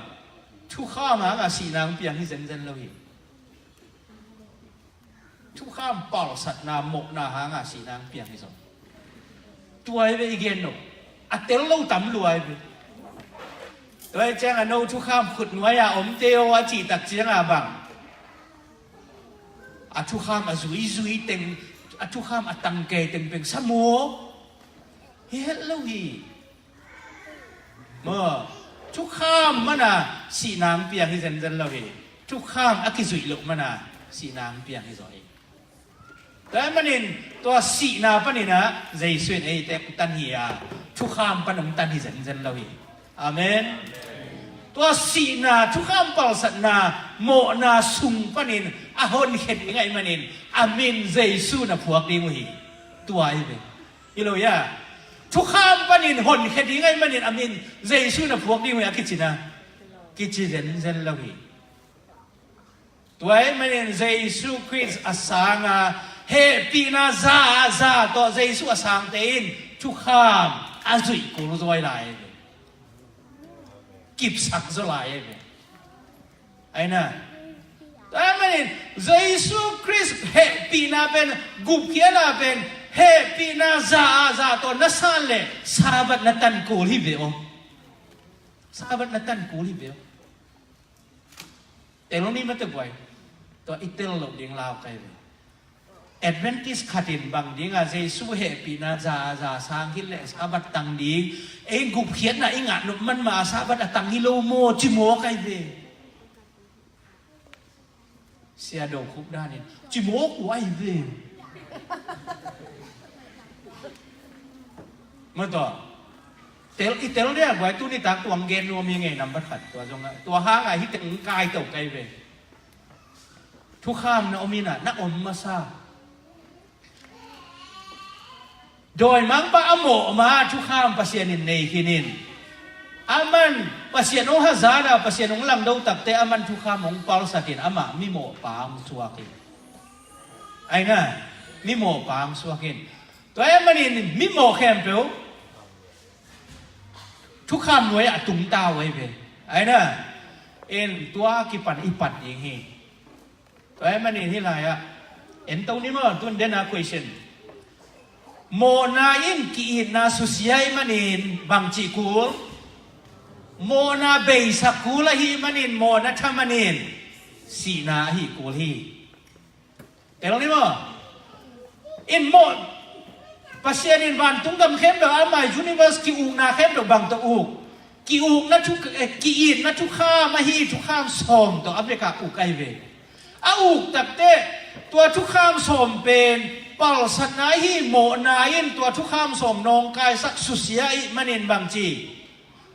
thukham hang a sihna hong piang hi zenzen lo hi. Thukham palsatna, mawhna hang a sihna hong piang hi zaw. Tua hi ve i gen nop. A tel lo tam lua hi ve. Tua hi ciang a no thukham khut nuai a om te aw a cih tak ciang a bang, a thukham a zuizui teng, a thukham a tangke teng peng sa maw? Hi het lo hi. Maw, thukham man a sihna hong piang hi zenzen lo hi. Thukham a kizuih loh man a sihna hong piang hi zaw hi. Tua ahih manin tua sihna panin a Jesu in eite hong tan hi a, thukham pan hong tan hi zenzen lo hi. Amen. Tua sihna, thukham palsatna, mawhna sung panin a honkhia ding ahih manin a min Jesu na phuak ding uh hi. Tua hi ve. Hi lo hia? Thukham panin honkhia ding ahih manin a min Jesu na phuak ding uh hi a kici na, kici zenzen lo hi. Tua ahih manin Jesu Khrist a sang a, hehpihna za, za tawh Jesu a sangte in thukham a zuih kul zaw lai hi ve. Kipsak zaw lai hi ve. Aina. Tua ahih manin Jesu Khrist hehpihna pen, gupkhiatna pen, hehpihna za, za tawh na san leh Sabbath na tan kul hi ve aw. Sabbath na tan kul hi ve aw. Tel ni mate buai. Tua i tel loh ding lau kai ve. Adventist khat in bang ding a Jesu hehpihna za, za sang hi leh Sabbath tang ding, ei gupkhiatna i ngah nop man mah a Sabbath a tang hi lo maw ci maw kai ve. Sia Do Khup Dan in ci maw kua ai ve. Mataw. Tel, i tel dia buai, tuni tak tuang gen nuam hi ngei nambat khat. Tua zong a, tua hang a hi teng kai to kai ve. Thukham na om in ah, na om masa. Dawimangpa a mawh ma thukham Pasian in nei khin in. Aman Pasian hong hazat a, Pasian hong langdo takte aman thukham hong palsat in, amah mimawhpa hong suak in. Aina, mimawhpa hong suak in. Tua ahih manin mimawh khempeuh thukham nuai ah a tungta uh ahi ve. Aina, in tua kipan i pat ding hi. Tua ahih manin hih lai-ah en to ni maw, tun dena question. Mawhna in ki-itna susia ahih manin bangci kul? Mawhna beisak kul ahih manin, mawhna tha manin sihna ahi kul hi. Tel ni maw? In mawh, Pasian in vantung gam khempeuh, ama universe ki-ukna khempeuh bang tawh uk? Ki-ukna thu, eh, ki-itna thukham ahi, thukham sawm tawh a bek a uk ahi ve. A uk takte, tua thukham sawm pen palsatna ahi, mawhna in tua thukham sawm nawngkaisak susia ahih manin bangci?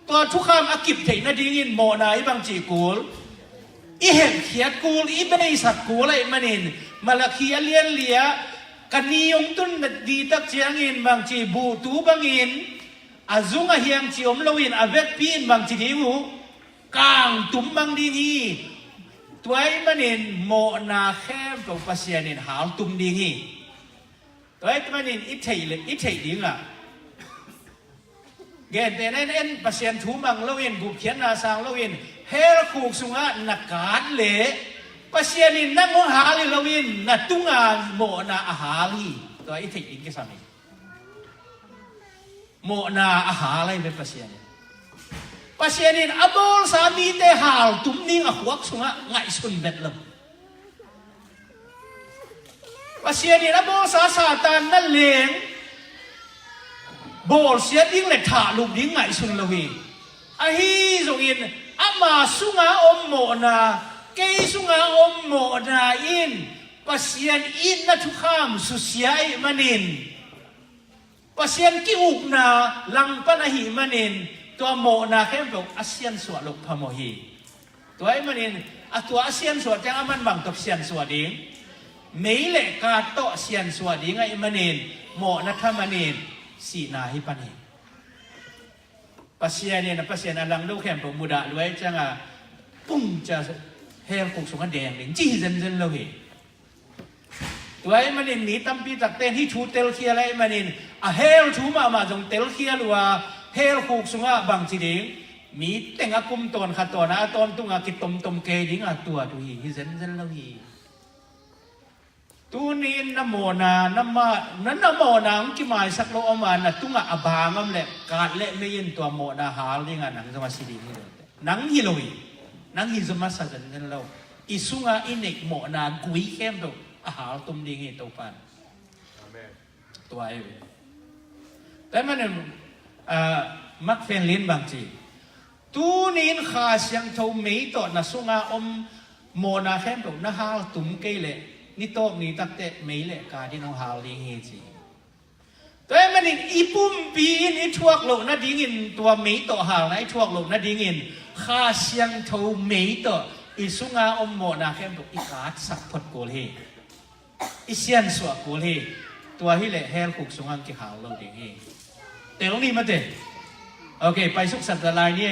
Tua thukham a kip theih nadingin mawhna i bangci kul? I hemkhiat kul, i beisak kul ahih manin, Malakhi a lianlia, ka ni hong tun ni tak ciangin bangci, buhtu bangin, a zung a hiang ci om loin, a vekpi in bangci ding uh? Kangtum mang ding hi. Tua ahih manin mawhna khempeuh Pasian in haltum ding hi. Tua ahih manin i theih le, i theih dingah, gentehna in en, Pasian thu mang loin, gupkhiatna sang loin, hell khuk sungah na kat leh, Pasian in nang hong hal hi loin, na tunga mawhna a hal hi. Tua i theih ding kisam hi. Mawhna a hal ahi ve Pasian in. Pasian in a bawlsa mite haltum ding a khuak sungah ngaihsun bet lo. Pasian in a bawlsa Satan na leng bawlsiat ding le thahlup ding ngaihsun lo hi. Ahi zongin ama sunga om mawhna, kei sunga om mawhna in Pasian itna thukham susia ahih manin, Pasian ki-ukna langpan ahih manin, tua mawhna khempeuh a siansuah loh phamawh hi. Tua ahih manin, a tua a siansuah ciang a man bang tawh siansuah ding? Mei le kaa tawh siansuah ding ahih manin, mawhna tha manin sihna hi pan hi. Pasian in a Pasian a langdo khempeuh mudah lua ahih ciangin, pung cia hell khuk sungah deng ding ci hi zenzen lo hi. Tua ahih manin mi tampi takte in hih thu telkhial ahih manin, a hell thu mahmah zong telkhial uh a, hell khuk sungah bangci ding? Mi teng a kum tawn khat tawn a, a tawntung a kitomtom kei ding a tuat uh hi, hi zenzen lo hi. Tuni in na mawhna, na ma-, na, na mawhna hong kimaisak lo om a, na tungah a bang om leh, kat leh mei in tua mawhna hal ding a, nang zong a si ding hi lo. Nang hi lo hi. Nang hi zaw masa zenzen lo. I sunga i neih mawhna gui khempeuh a haltum ding hi Topan. Amen. Tua hi ve. Tua ahih manin, ah, Mark Fenlin bangci, tuni in Kha Siangtho mei tawh na sunga om mawhna khempeuh na haltum kei leh, ni tawp ni takte mei le kaa din hong hal ding hi ci. Tua ahih manin i pumpi in i thuak loh nadingin, tua mei tawh halna i thuak loh nadingin, Kha Siangtho mei tawh i sunga om mawhna khempeuh i katsak phot kul hi. I siansuah kul hi. Tua hileh hell khuk sungah kihal lo ding hi. Tel ni mate. Ok, paisuk sak ta lai ni.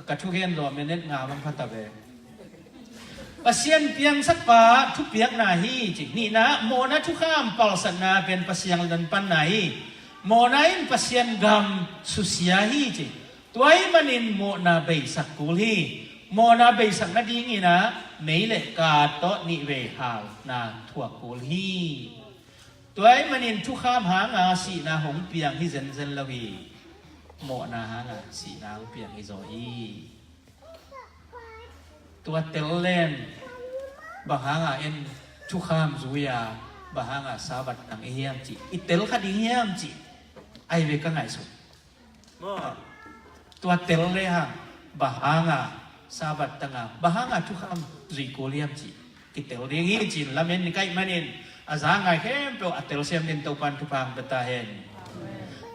Ka thugen lua minute nga bang pha ta ve. Pasian piangsakpa thupiakna hi ci. Nihna, mawhna thukham palsatna pen Pasian lon panna hi. Mawhna in Pasian gam susia hi ci. Tua ahih manin mawhna beisak kul hi. Mawhna beisak nadingin ah mei le kaa tawh nihvei halna thuak kul hi. Tua ahih manin thukham hanga sihna hong piang hi zenzen lo hi. Mawhna hanga sihna hong piang hi zaw hi. Tua tel len, bang hanga en thukham zui a, bang hanga Sabbath tang i hiam cih, i tel kha ding hiam cih, ai ve ka ngaihsut. Tua tel le hang, bang hanga Sabbath tanga, bang hanga thukham zui kul hiam cih kitel ding hi ci-in lamen ni ka hih manin, a za ngai khempeuh a telsiam dingin Topan thupha hong pia ta hen.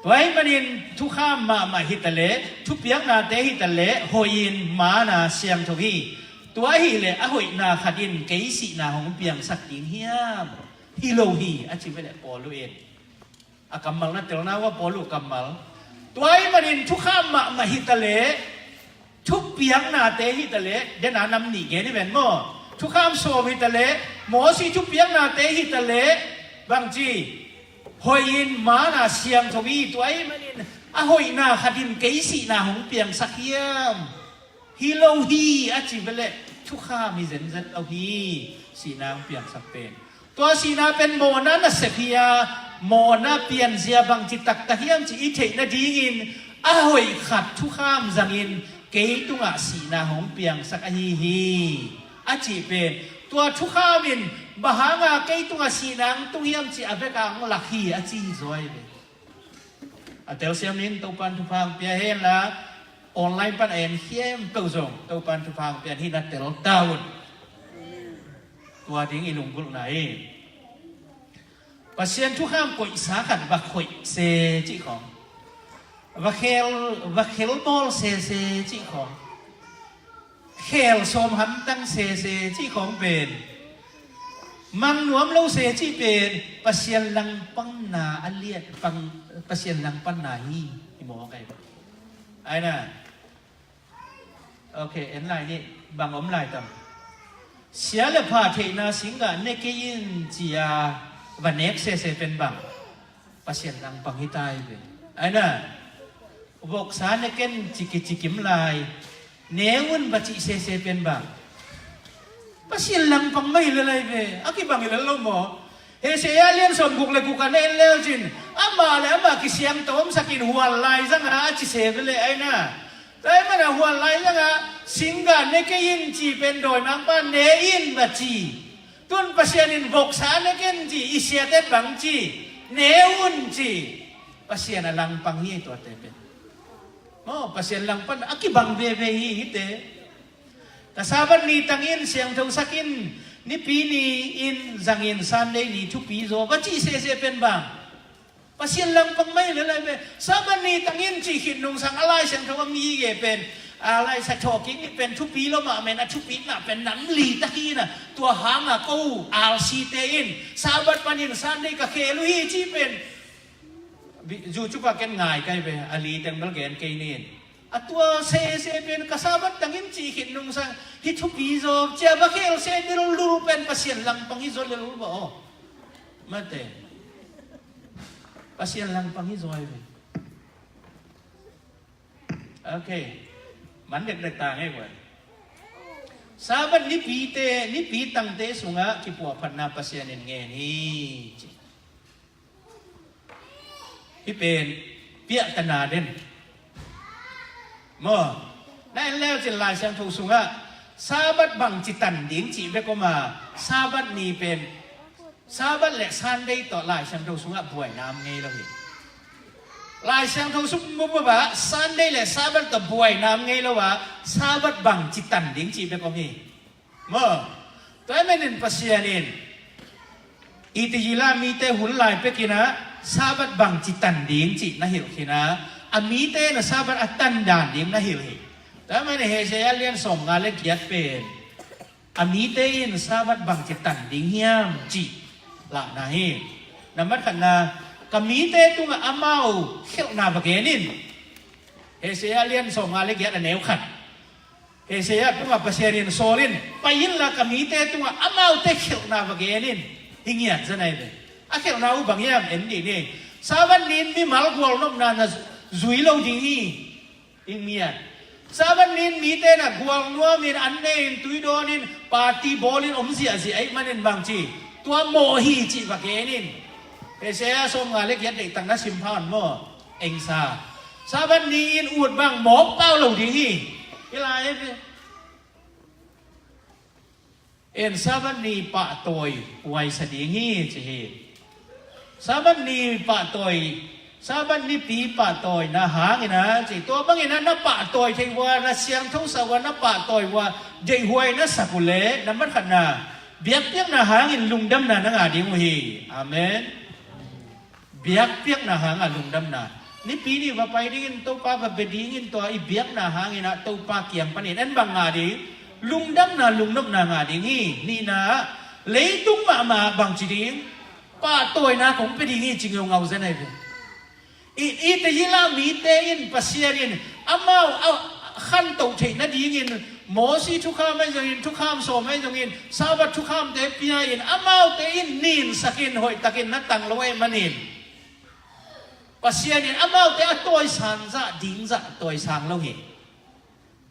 Tua ahih manin thukham mahmah hi ta leh, thupiaknate hi ta leh, hoih in, man a, siangtho hi. Tua ahih leh a hoihna khat in kei sihna hong piangsak ding hiam? Hi lo hi, a ci ve leh Paul in. A kammal na telna uh a Paul uh kammal. Tua ahih manin thukham mahmah hi ta leh, thupiaknate hi ta leh, dena nam nih gen hi ven maw. Thukham sawm hi ta leh, Mosi thupiaknate hi ta leh, bangci, hoih in mana siangtho hi. Tua ahih manin a hoihna khat in kei sihna hong piangsak hiam? Hi lo hi, a ci ve leh thukham hi zenzen lo hi. Sihna hong piangsak pen, tua sihna pen mawhna nasep hi a, mawhna pianzia bangci taktak hiam ci i theih nadingin a hoih khat thukham zangin kei tungah sihna hong piangsak ahi hi, a cih pen, tua thukham in bang hanga kei tungah sihna hong tung hiam ci a veka hong lak hi, a ci hi zaw hi ve. A telsiam in Topan thupha hong pia hen la, online pan a en khempeuh zong Topan thupha hong pia hi na tel ta un. Tua ding i lunggulhna hi. Pasian thukham koihsa khat va khoih se cih khawng, va khel, va khel bawl sese cih khawng, khel sawm hamtang sese cih khawng pen, mang nuam lo se cih pen Pasian langpanna a liat pang, Pasian langpanna hi. I mawk ai. Ai na. Ok, en lai ni, bang om lai tam. Sia le pha theihna singgah ne kei in ci-a va nek sese pen bang, Pasian langpang hi ta hi ve. Ai na. Voksa ne ken ci kicikim lai, ne un va cih sese pen bang, Pasian langpang mah hi lel ai ve. A kibang hi lel lo maw? Hesaya lian sawm guk le guk a na en leu cin, amah le amah kisiangtho omsakin hual lai zanga a ci se ve leh ai na. Tua ahih mana hual lai zanga singgah ne kei in ci pen dawimangpa ne in va ci. Tun Pasian in voksa ne ken ci, i siate bang ci, ne un ci. Pasian a langpang hi tuate pen. Maw, Pasian langpan a kibang veve hi hite. Ka Sabbath ni tangin siangthosak in, nipi ni in zangin Sunday ni thupi zaw va cih sese pen bang, Pasian langpang mah hi lel ai ve. Sabbath ni tangin cih khit nungsang a Lai Siangtho a mi ge pen, a Lai Siangtho kik ni pen thupi lo mah men, a thupina pen nam li tak hi na. Tua hanga ko alsite in Sabbath panin Sunday ka khel uh hi cih pen, YouTube ah ken ngai kai ve, a li teng bel gen kei nin. A tua sese pen ka Sabbath tangin cih khit nungsang hi thupi zaw cia va khel se lel lul pen Pasian langpang hi zaw lel ba aw. Mate. Pasian langpang hi zaw ai ve. Ok. Man dekdek ta ngei guai. Sabbath nipite, nipi tangte sungah kipuahphatna Pasian in ngen hi ci. Hih pen piahtana den. Maw, na en leu cin Lai Siangtho sungah Sabbath bangci tan ding cih bek om a, Sabbath ni pen, Sabbath le Sunday tawh Lai Siangtho sungah buaina om ngei lo hi. Lai Siangtho sung bubah Sunday le Sabbath tawh buaina om ngei lo a, Sabbath bangci tan ding cih bek om hi. Maw, tua ahih manin Pasian in itizila mite hun lai pekinah Sabbath bangci tan ding cih na hilh khinah, a mite na Sabbath a tan dan ding na hilh hi. Tua ahih manin Hosea lian sawmnga le giat pen a mite in Sabbath bangci tan ding hiam cih lahna hi. Nambat khatna, ka mite tungah amau khelhna va gen in. Hosea lian sawmnga le giat a neu khat. Hosea tungah Pasian in sawl in, pai inla ka mite tungah amaute khelhna va gen in. Hi ngiat za nai ve. A khelhna uh bang hiam en dih ni. Sabbath ni-in mimal gualnopna na zui lo ding hi. Hi ngiat. Sabbath ni-in mite na gualnuamin an ne-in tuidawnin party bawlin om ziahziah ahih manin bangci, tua mawh hi cih va gen in. Hosea sawmnga le giat deihtak na simpha un maw? Engsa. Sabbath ni-in ut bang mawk pau lo ding hi. Hi lai hi. En Sabbath ni pahtawi huaisa ding hi ci hi. Sabbath ni pahtawi, Sabbath nipi pahtawina hangina ci. Tua bangina na pahtawi thei hua, na siangthosa hua, na pahtawi hua, deihhuai na sak uh leh, nambat khatna, biakpiakna hangin lungdamna na ngah ding uh hi. Amen. Biakpiakna hanga lungdamna. Nipi ni va pai dingin Topa va bia dingin tua i biakna hanginah Topa kiang panin en bang ngah ding. Lungdamna, lungnopna ngah ding hi. Nihna, leitung mahmah bangci ding, pahtawina kong pia ding hi ci ngeungau zen ahi ve. I, i te hila mite in Pasian in amau a khantoh theih nadingin Mosi thukham ahi zongin, thukham sawm ahi zongin, Sabbath thukhamte pia in amaute in ninsakin hoihtakin na tang lo ahih manin Pasian in amaute a tawisang zah ding zah tawisang lo hi.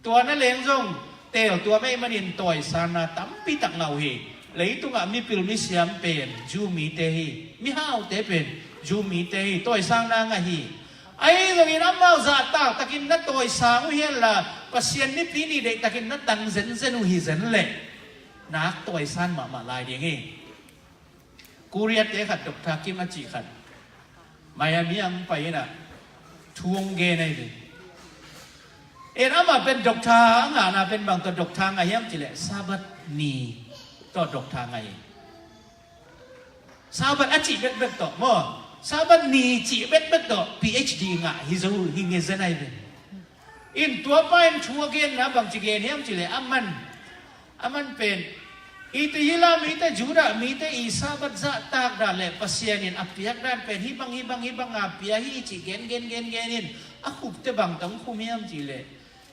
Tua na leng zong teel tuam ahih manin tawisangna tampi tak ngah uh hi. Leitungah mipil misiam pen Jew mite hi. Mihaute pen Jew mite hi. Tawisangna ngah hi. Ahi zongin amau zahtak takin na tawisang uh hi henla Pasian mipi nih deihtakin na tang zenzen uh hi zen leh nak tawisang mahmah lai ding hi. Korea te khat Doctor Kim a cih khat Miami ah hong pai in ah thu hong gen ahi ve. En amah pen doctor a ngahna pen bang tawh doctor ngah hiam cih leh Sabbath ni tawh doctor ngah hi. Sabbath a cih bekbek tawh maw, Sabbath ni cih bekbek tawh PhD ngah hi zo hi nge zen ahi ve. In tua pa in thu a genna bangci gen hiam cih leh aman, aman pen i te hila mite, Judah mite i Sabbath zahtak dan leh Pasian in a piak dan pen hih bang hih bang hih bang a pia hi cih gen gen gen gen in a khupte bang tawh hong khum hiam cih leh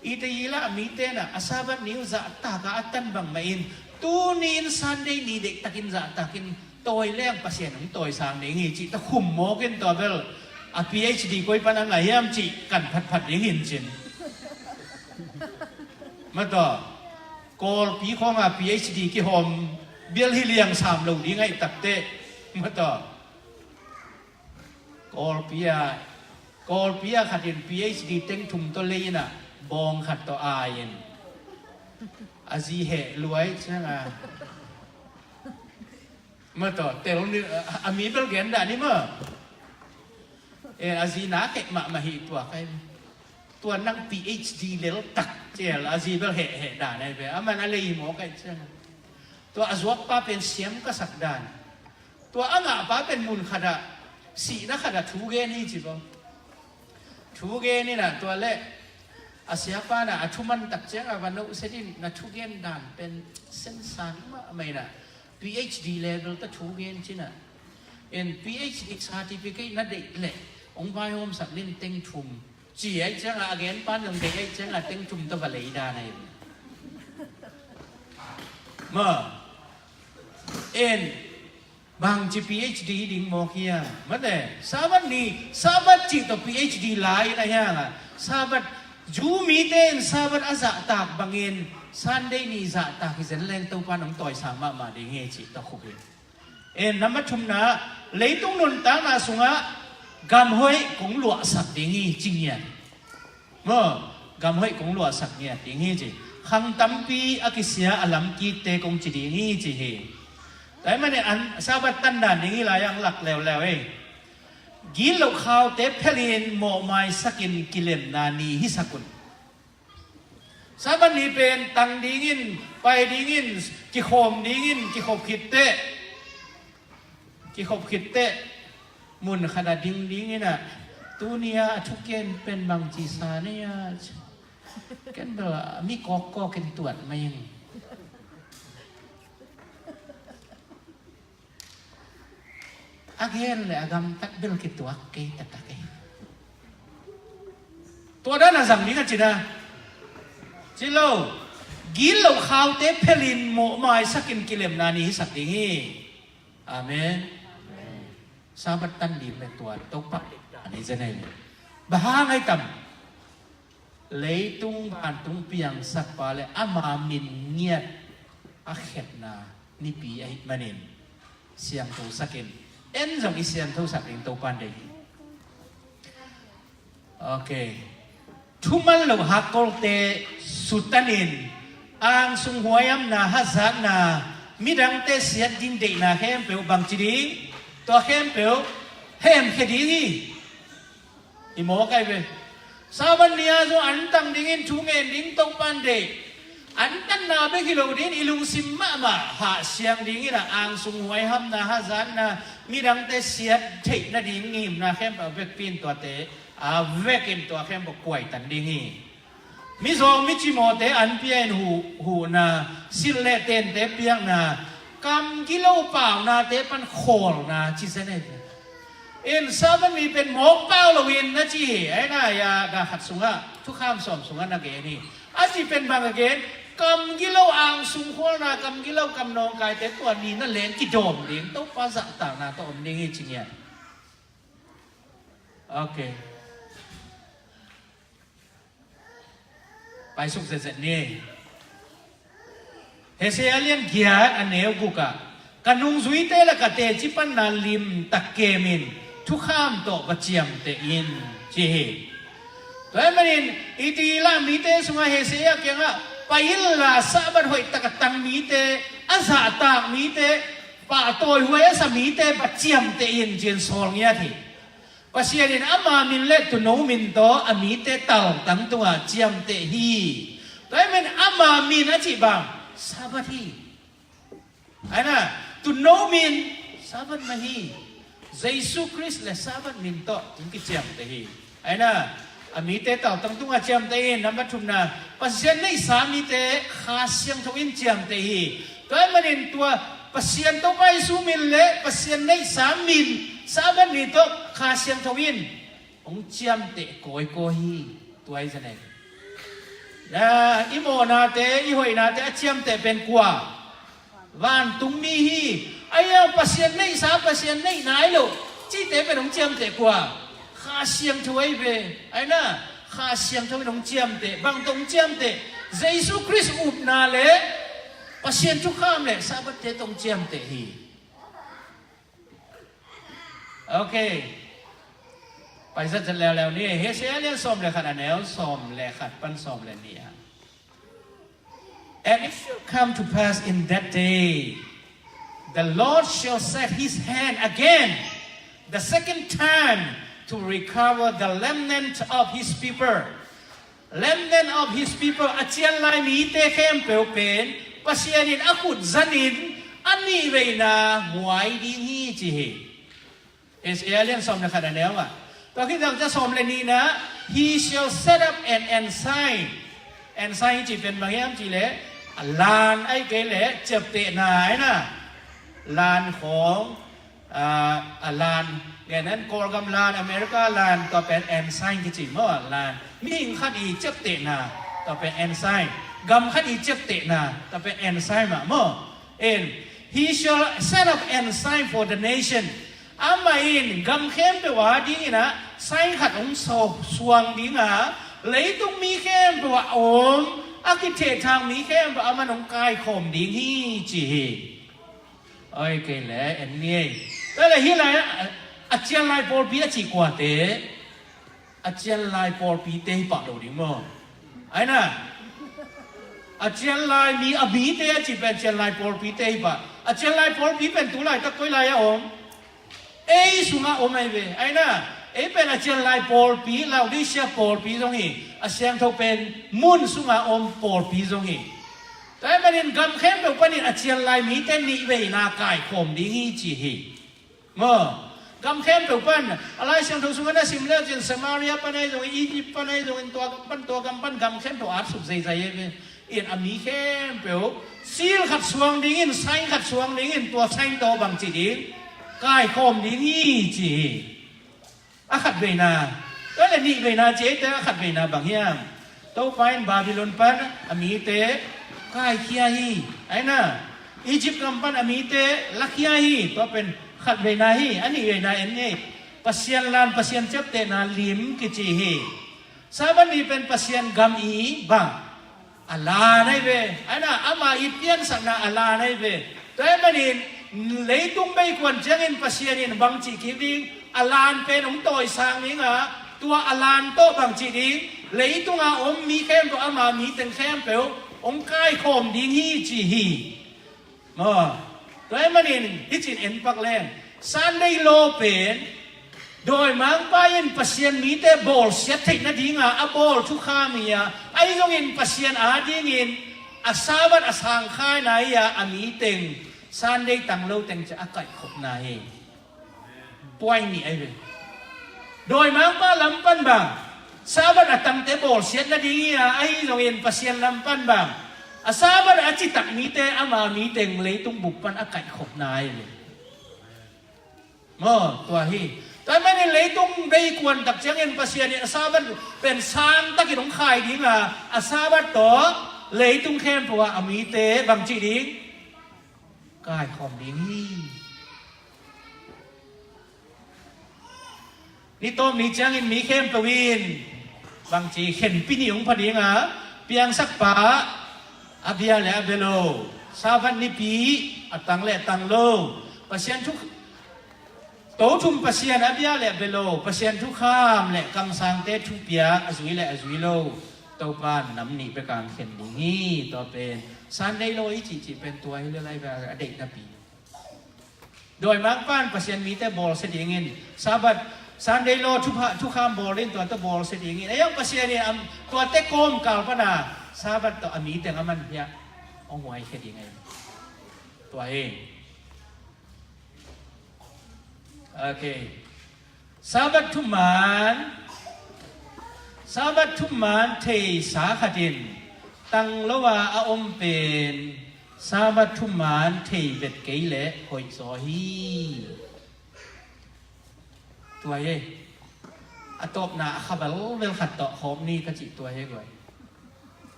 i te hila mite na a Sabbath ni uh zahtak a a tan bangmah in tuni in Sunday ni deihtakin zahtakin tawi leng Pasian hong tawisang ding hi cih tawh khum mawk in tua bel a PhD koi pan a ngah hiam cih kan phatphat ding hi in cin. Mataw, Kawlpi khawng a PhD kihawm bial hi liang sam lo ding ahih takteh. Mataw, Kawlpi a, Kawlpi a khat in PhD teng thum tawh lei in ah bawng khat tawh ai in a zi heh luai ciang a Mataw, tel ni, a, a mi bel gen dah ni maw. E, a zi na kek mahmah hi tua kai. Tua nang PhD lel tak ciel a zi bel heh heh dan ahi ve. Aman a lei maw kai ciang. Tua a zuakpa pen siam ka sak dan. Tua a ngahpa pen mun khat ah sihna khat ah thu gen hi ci baw. Thu gen in ah tua leh a siapa na a thuman tak ciang a va nohset in na thugen dan pen sensang mahmah in ah PhD level ta thu gen cin ah. En PhD certificate na deih leh hong vaihawmsak nin teng thum ci ahi ciang a, a gen pan zong deih ahi ciang a teng thum ta va lei dan ahi. Ma en bangci PhD ding mawk hiam? Mate, Sabbath ni, Sabbath cih tawh PhD lai in a hiang a, Sabbath, Jew mite in Sabbath a zahtak bangin Sunday ni zahtak hi zen leng Topa nong tawisang mahmah ding hi cih tawh khup hi. En, na mathumna, leitung nuntakna sungah gamhoih kong luahsak ding hi ci ngiat. Maw, gamhoih kong luahsak ngiat ding hi ci. Khang tampi a kisia a lamkikte kong ci ding hi ci hi. Tua ahih manin an Sabbath tan dan ding hi lai ang lak leuleu ei. Gitloh khaute phelin mawhmaisakin kilemna ni hisak un. Sabbath ni pen tang dingin, pai dingin, kikhawm dingin, kikhop khitteh. Kikhop khitteh mun khat a ding dingin ah tuni a a thuken pen bangci sa ni a ken bel a mi kawkkawk in tuat mai ing. A gen le a gamtat bel kituak kei taktak ei. Tua dan a zang ding a cina ci lo. Gitloh khaute phelin mawhmaisakin kilemna ni hisak ding hi. Amen. Sabbath tan ding le tua Topa deihdan hi zen ahi. Bang hang ahi tam? Leitung vantung piangsakpa le ama min ngiat a khetna nipi ahih manin siangthosakin en zong i siangthosak ding Topa deih hi. Ok. Thuman lo hakkolte sutanin angsung huaihamna, hazatna, midangte siat ding deihna khempeuh bangci ding, tua khempeuh hemkhia ding hi. I mawk ahi ve. Sabbath ni-a zong antang dingin thu ngen ding Topa deih. Antanna bek hi lo dingin i lungsim mahmah hahsiang dingin a angsung huaihamna, hazatna, midangte siat theih nading ngimna khempeuh a vekpi in tuate a vekin tua khempeuh kuaitan ding hi. Mizawng micimawhte an pia in huh, huhna, silh le tente piakna, kam gilo paunate pan khawlna ci zen ei. In Sabbath ni pen mawk pau loin na ci hi. Aina ya ga khat sungah thukham sawm sungah na gen hi. A ci pen bang a gen, kam gilo angsung khualna, kam gilo kam nawngkaite tua ni na leng kidawm ding, Topa zahtakna tawh om ding hi ci ngiat. Ok. Paisuk zetzet ni. Hosea lian giat a neu gukah, ka nungzuite le ka teci panna limtak kemin thukham tawh va ciamteh in ci hi. Tua ahih manin i dilah mite sungah Hosea kiangah pai inla Sabbath hoih tak a tang mite, a zahtak mite, pahtawi huai a sa mite va ciamteh in ci-in sawl ngiat hi. Pasian in ama min le tuuno min tawh a mite taltang tungah ciamteh hi. Tua ahih manin ama min a cih bang Sabbath hi. Aina, tuuno min Sabbath mah hi. Jesu Khrist le Sabbath min tawh hong kiciamteh hi. Aina, a mite taltang tungah ciamteh hi. Nambat thumna, Pasian neihsa mite Kha Siangtho in ciamteh hi. Tua ahih manin tua Pasian Topa Jesu min le Pasian neihsa min Sabbath ni tawh Kha Siangtho in hong ciamteh kawikawi hi. Tua hi zen ei. Na, i mawhnate, i hoihnate a ciamteh pen kua? Vantungmi hi. Aia, Pasian neihsa, Pasian neih nai lo cihte pen hong ciamteh kua? Kha Siangtho ahi ve. Aina, Kha Siangtho in hong ciamteh. Bang tawh hong ciamteh? Jesu Khrist upna le Pasian thukham le Sabbath te tawh hong ciamteh hi. Ok. Paisuk zet leuleu ni. Hosea lian sawm le khat a neu sawm le khat pan sawm le nih ah. And it shall come to pass in that day, the Lord shall set his hand again, the second time, to recover the remnant of his people. Remnant of his people, a cianlai mite khempeuh pen Pasian in a khut zanin a nihveina huai ding hi ci hi. Hosea lian sawm le khat a neu ah. Tua khit ciang ca sawm le nihna, he shall set up an ensign. Ensign hi ci pen bang hiam ci le, a lan ahi kei le ciaptehna aina. Lan khawng, a, a lan, gen en Kawlgam lan, America lan, tua pen ensign kici maw, lan. Mihing khat i ciaptehna, tua pen ensign. Gam khat i ciaptehna, tua pen ensign mah maw. In, he shall set up ensign for the nation. Amah in gam khempeuh a dingin ah sign khat hong suang ding a, leitung mi khempeuh a om, a kithehthang mi khempeuh a man hong kaikhawm ding hi ci hi. Oi kei le en ni ei. Tua le hih lai-ah a cianlai pawlpi a cih kuate? A cianlai pawlpite hi pah lo ding maw? Aina, a cianlai mi, a mite a cih pen cianlai pawlpite hi pah. A cianlai pawlpi pen tu laitak koi lai-ah om? Ei sungah om ahi ve. Aina, ei pen a cianlai pawlpi, Laodicea pawlpi zong hi. A siangtho pen mun sungah om pawlpi zong hi. Tua ahih manin gam khempeuh panin a cianlai mite nihveina kaikhawm ding hi ci hi. Maw, gam khempeuh pan a Lai Siangtho sungah na sim le cin Samaria pan ahi zongin, Egypt pan ahi zongin, tua gam pan, tua gam pan, gam khempeuh a atsuk zeizai ahi ve. In a mi khempeuh seal khat suang dingin, sign khat suang dingin, tua sign tawh bang ci ding? Kaikhawm ding hi ci hi. A khat veina. Tua le nih veina ci ei te, a khat veina bang hiam? Topa in Babylon pan a mite kaikhia hi. Aina, Egypt gam pan a mite lakhia hi. Tua pen khat veina hi. A nih veina en ni ei. Pasian lan, Pasian ciaptehna lim kici hi. Sabbath ni pen Pasian gam i bang a lan ahi ve. Aina, ama i piansakna a lan ahi ve. Tua ahih manin leitung beikuan ciangin Pasian in bang cih kik ding? A lan pen hong tawisang ding a, tua a lan tawh bang cih ding? Leitung a om mi khempeuh, ama mi teng khempeuh hong kaikhawm ding hi ci hi. Maw, tua ahih manin hih cin en pak leng, Sunday law pen dawimangpa in Pasian mite bawlsiat theih nadinga a bawl thukham hi a, ahi zongin Pasian a dingin a Sabbath a sangkhaina hi a, a mi teng Sunday tang lo teng ciah a kaihkhopna hi. Point nih ahi ve. Dawimangpa lam pan bang Sabbath a tangte bawlsiat nading hi a, ahi zongin Pasian lam pan bang, a Sabbath a citak mite ama mi teng leitung bup pan a kaihkhopna hi. Maw, tua hi. Tua manin leitung bei kuan tak ciangin Pasian in a Sabbath pen sang takin hong khai ding a, a Sabbath tawh leitung khempeuh ah a mite bangci ding, kaikhawm ding hi. Ni tawp ni ciangin mi khempeuh in bangci khenpi ni hong pha ding a, piangsakpa a bia le a bia lo, Sabbath nipi a tang le a tang lo, Pasian thu, to thum Pasian a bia le a bia lo, Pasian thukham le kamsangte thupiak a zui le a zui lo, Topa nam nih bek a hong khen ding hi. Tua pen Sunday law i cihcih pen tua hi le lai ve, a deihnapi. Dawimangpa in Pasian mite bawlsia dingin Sabbath, Sunday law thupha, thukham bawl in tua tawh bawlsia dingin, a iang Pasian in am, tuate kawmkal pana Sabbath tawh a mi teng a man hiah hong huaikhia ding a hi. Tua hi. Ok. Sabbath thuman, Sabbath thuman theisa khat in tang lo a a om pen Sabbath thuman thei vet kei leh hoih zaw hi. Tua hi. A tawpna a kha velvel khat tawh khawm ni ka cih tua hi guai.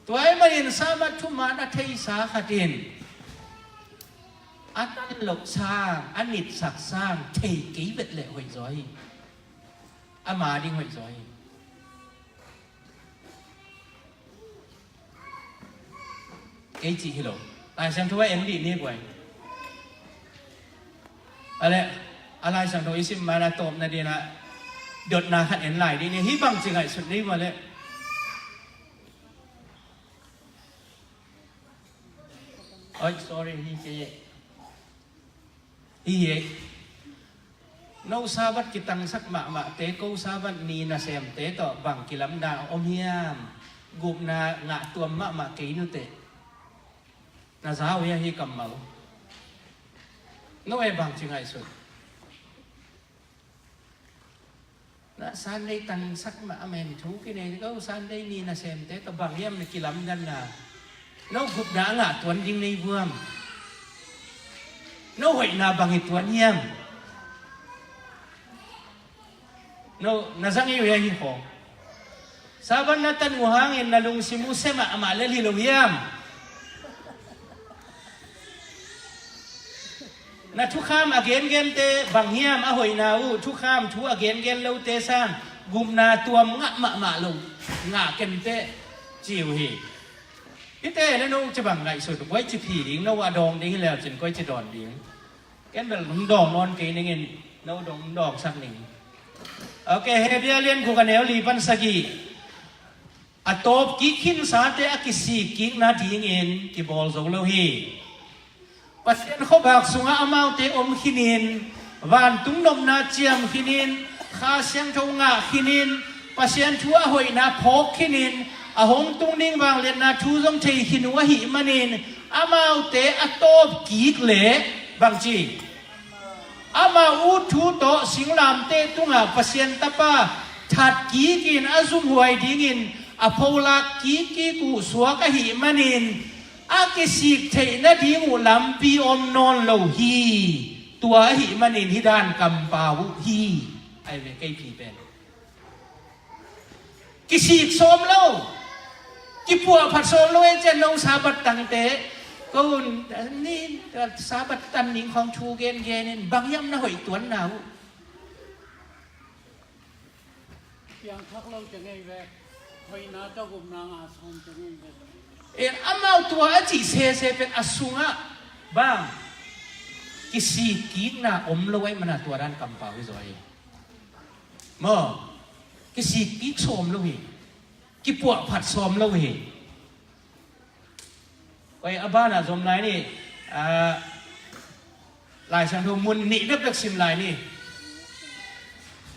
Tua ahih manin Sabbath thuman a theisa khat in a tan loh sang, a nitsak sang thei kei vet leh hoih zaw hi. Ama ding hoih zaw hi. Kei cih hi lo. Lai Siangtho a en dih ni guai. A le, a Lai Siangtho i sim man a tawpna ding a dotna khat en lai dih ni. Hih bangci ngaihsut ni guai le. Oi, sorry, hi kei e. Hi e. No Sabbath kitangsak mahmahte, ko Sabbath ni nasemte tawh bang kilamdang a om hiam? Gupna ngah tuam mahmah kei nuteh. Na za uh hia hih kammal? No e bangci ngaihsut? Na Sunday tangsak mah a men thu kinei ko Sunday ni nasemte tawh bang hiam na kilamdanna? No gupna a ngah tuan ding nei vuam? No hoihna bang hi tuan hiam? No na zang i uh hia hih khawng? Sabbath na tan uh hangin na lungsim uh sia mahmah lel hi lo hiam? Na thukham a gengente bang hiam a hoihna uh? Thukham thu a gengen lote sang gupna tuam ngah mahmah lo, ngah kenteh ci uh hi. Hihte le no ci bang ngaihsut, koi ci phi ding, no a dawng ding hi leu cin koi ci dawn ding. Ken bel hong dawng nawn kei ningin, no dong hong dawngsak ning. Ok, Hebru lian guk a neu li pan sagih. A tawp kik khinsate a kisik kik nadingin kibawl zo lo hi. Pasian khuavak sungah amaute om khinin, vantung nopna ciam khinin, Kha Siangtho ngah khinin, Pasian thu a hoihna phawk khinin, a hong tung ding vangliatna thu zong thei khin uh ahih manin, amaute a tawp kik leh bangci, amau ut thu tawh singlamteh tungah Pasian Tapa that kikin a zumhuai dingin a pholak kikkik uh suak ahih manin, a kisik theih nading uh lampi om nawn lo hi. Tua ahih manin hih dan kampau uh hi. Ai ve, kei phi pen kisik sawm lo, kipuahphat sawm lo e cian no Sabbath tangte. Ko un ni Sabbath tan ning khawng thu gengen in bang hiam na hoih tuanna uh? Piangthak lo ciang ei ve. Hoihna tawh gupna ngah sawm ciang ei ve. En amau tua a cih sese pen a sungah bang kisik kikna om lo ahih mana tua dan kampau hi zaw hi. Maw, kisik kik sawm lo hi. Kipuahphat sawm lo hi. Koi a banah zom lai ni. Ah, Lai Siangtho mun nih bekbek sim lai ni.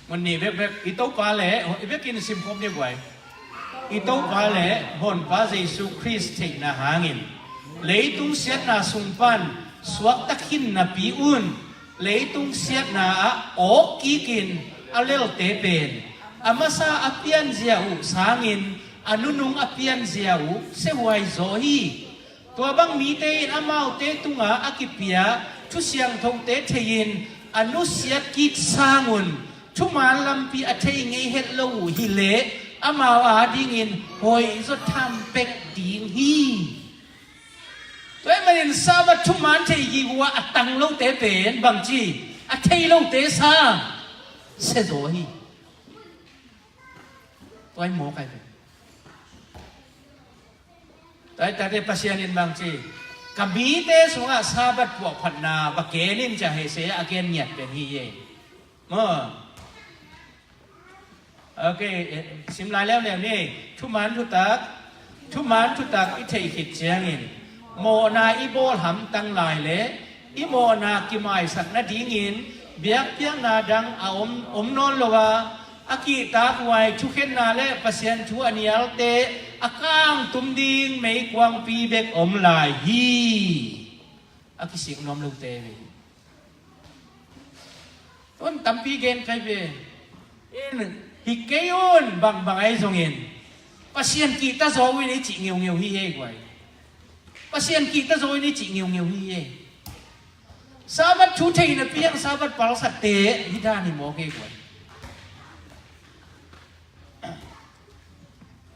Mun nih bekbek i Topa le i bekin sim khop ni guai. I Topa le Honpa Jesu Khrist theihna hangin leitung siatna sung pan suakta khin napi un, leitung siatna ah awk kikin a lelte pen A masa a pianzia uh sangin a nunung a pianzia uh siahuai zaw hi. Tua bang mite in amaute tungah a kipia thu siangthote thei-in a nusiat kik sangun thuman lampi a thei ngei het lo uh hileh amau adingin hoihzaw tham pek ding hi. Tua ahih manin Sabbath thuman thei gigua a tang lote pen bangci a thei lote sang siazaw hi. Tua hi mawk ai pen. Tua hi tate Pasian in bangci ka mite sungah Sabbath puahphatna va gen in ci a hehse a gen ngiat pen hi e. Maw. Ok, sim lai leuleu ni. Thuman thutak, thuman thutak i theih khit ciangin mawhna i bawl hamtang lai le i mawhna kimaisak nadingin biakpiakna dang a om, om nawn lo a, a kihtakhuai thukhenna le Pasian thu a nialte a kangtum ding meikuangpi bek om lai hi. A kisik nuam lote ve. Tun tampi gen kai ve. In hi kei un bangbang ahi zongin Pasian kihta zaw uh in i cih ngeungeu hi e guai. Pasian kihta zaw in i cih ngeungeu hi e. Sabbath thu theihna piang Sabbath palsatte hi dan hi mawk e guai.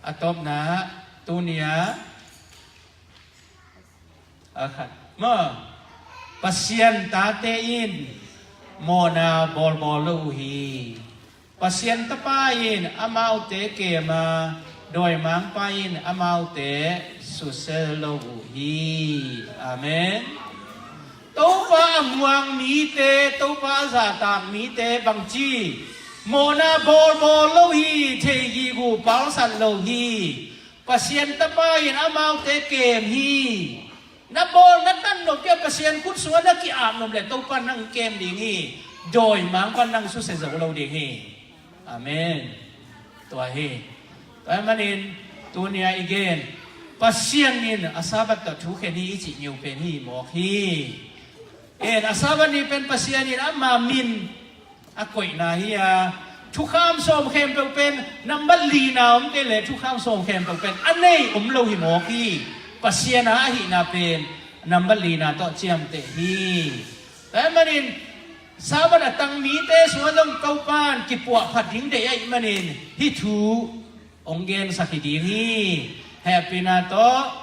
A tawpna tunia a khat maw, Pasian tate in mawhna bawlbawl lo uh hi. Pasian tapa in amaute kem a, dawimangpa in amaute susia lo uh hi. Amen. Topa a muang mite, Topa a zahtak mite bangci mawhna bawlbawl lo hi, thei gig uh palsat lo hi. Pasian tapa in amaute kem hi. Na bawl na tan nop kei a Pasian khut sungah na ki-ap nop le Topa nang kem ding hi. Dawimangpa nang susia zo lo ding hi. Amen. Tua hi. Tua hi manin tunia i gen Pasian in a Sabbath tawh thukhen hi i cih ngiu pen hi mawk hi. En a Sabbath ni pen Pasian in ama min a koihna hi a, thukham sawm khempeuh pen nambat lina omte le thukham sawm khempeuh pen a nei om lo hi mawk hi. Pasian a ahihna pen nambat lina tawh ciamteh hi. Tua hi manin Sabbath a tang mite sungah zong Topan kipuahphat ding deih ahih manin hih thu hong gensak hi ding hi. Hehpihna tawh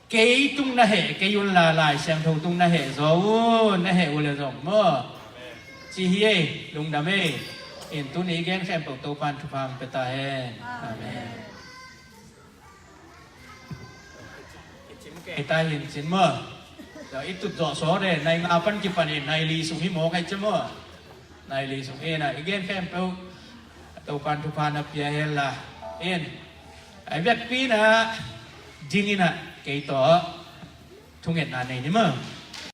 kei tung na heh kei un la, Lai Siangtho tung na heh zaw un, na heh uh le zong maw. Ci hi ei, lungdam ei. In tuni i gen khempeuh Topan thupha hong pia ta hen. Amen. Kei ta hin cin maw. I tut zawh sawt e, nai nga pan kipan in nai li sung hi mawk ai ci maw. Nai li sung in a i gen khempeuh Topan thupha na pia hen la. In a i vekpi in a ding in a kei tawh thungetna nei ni maw.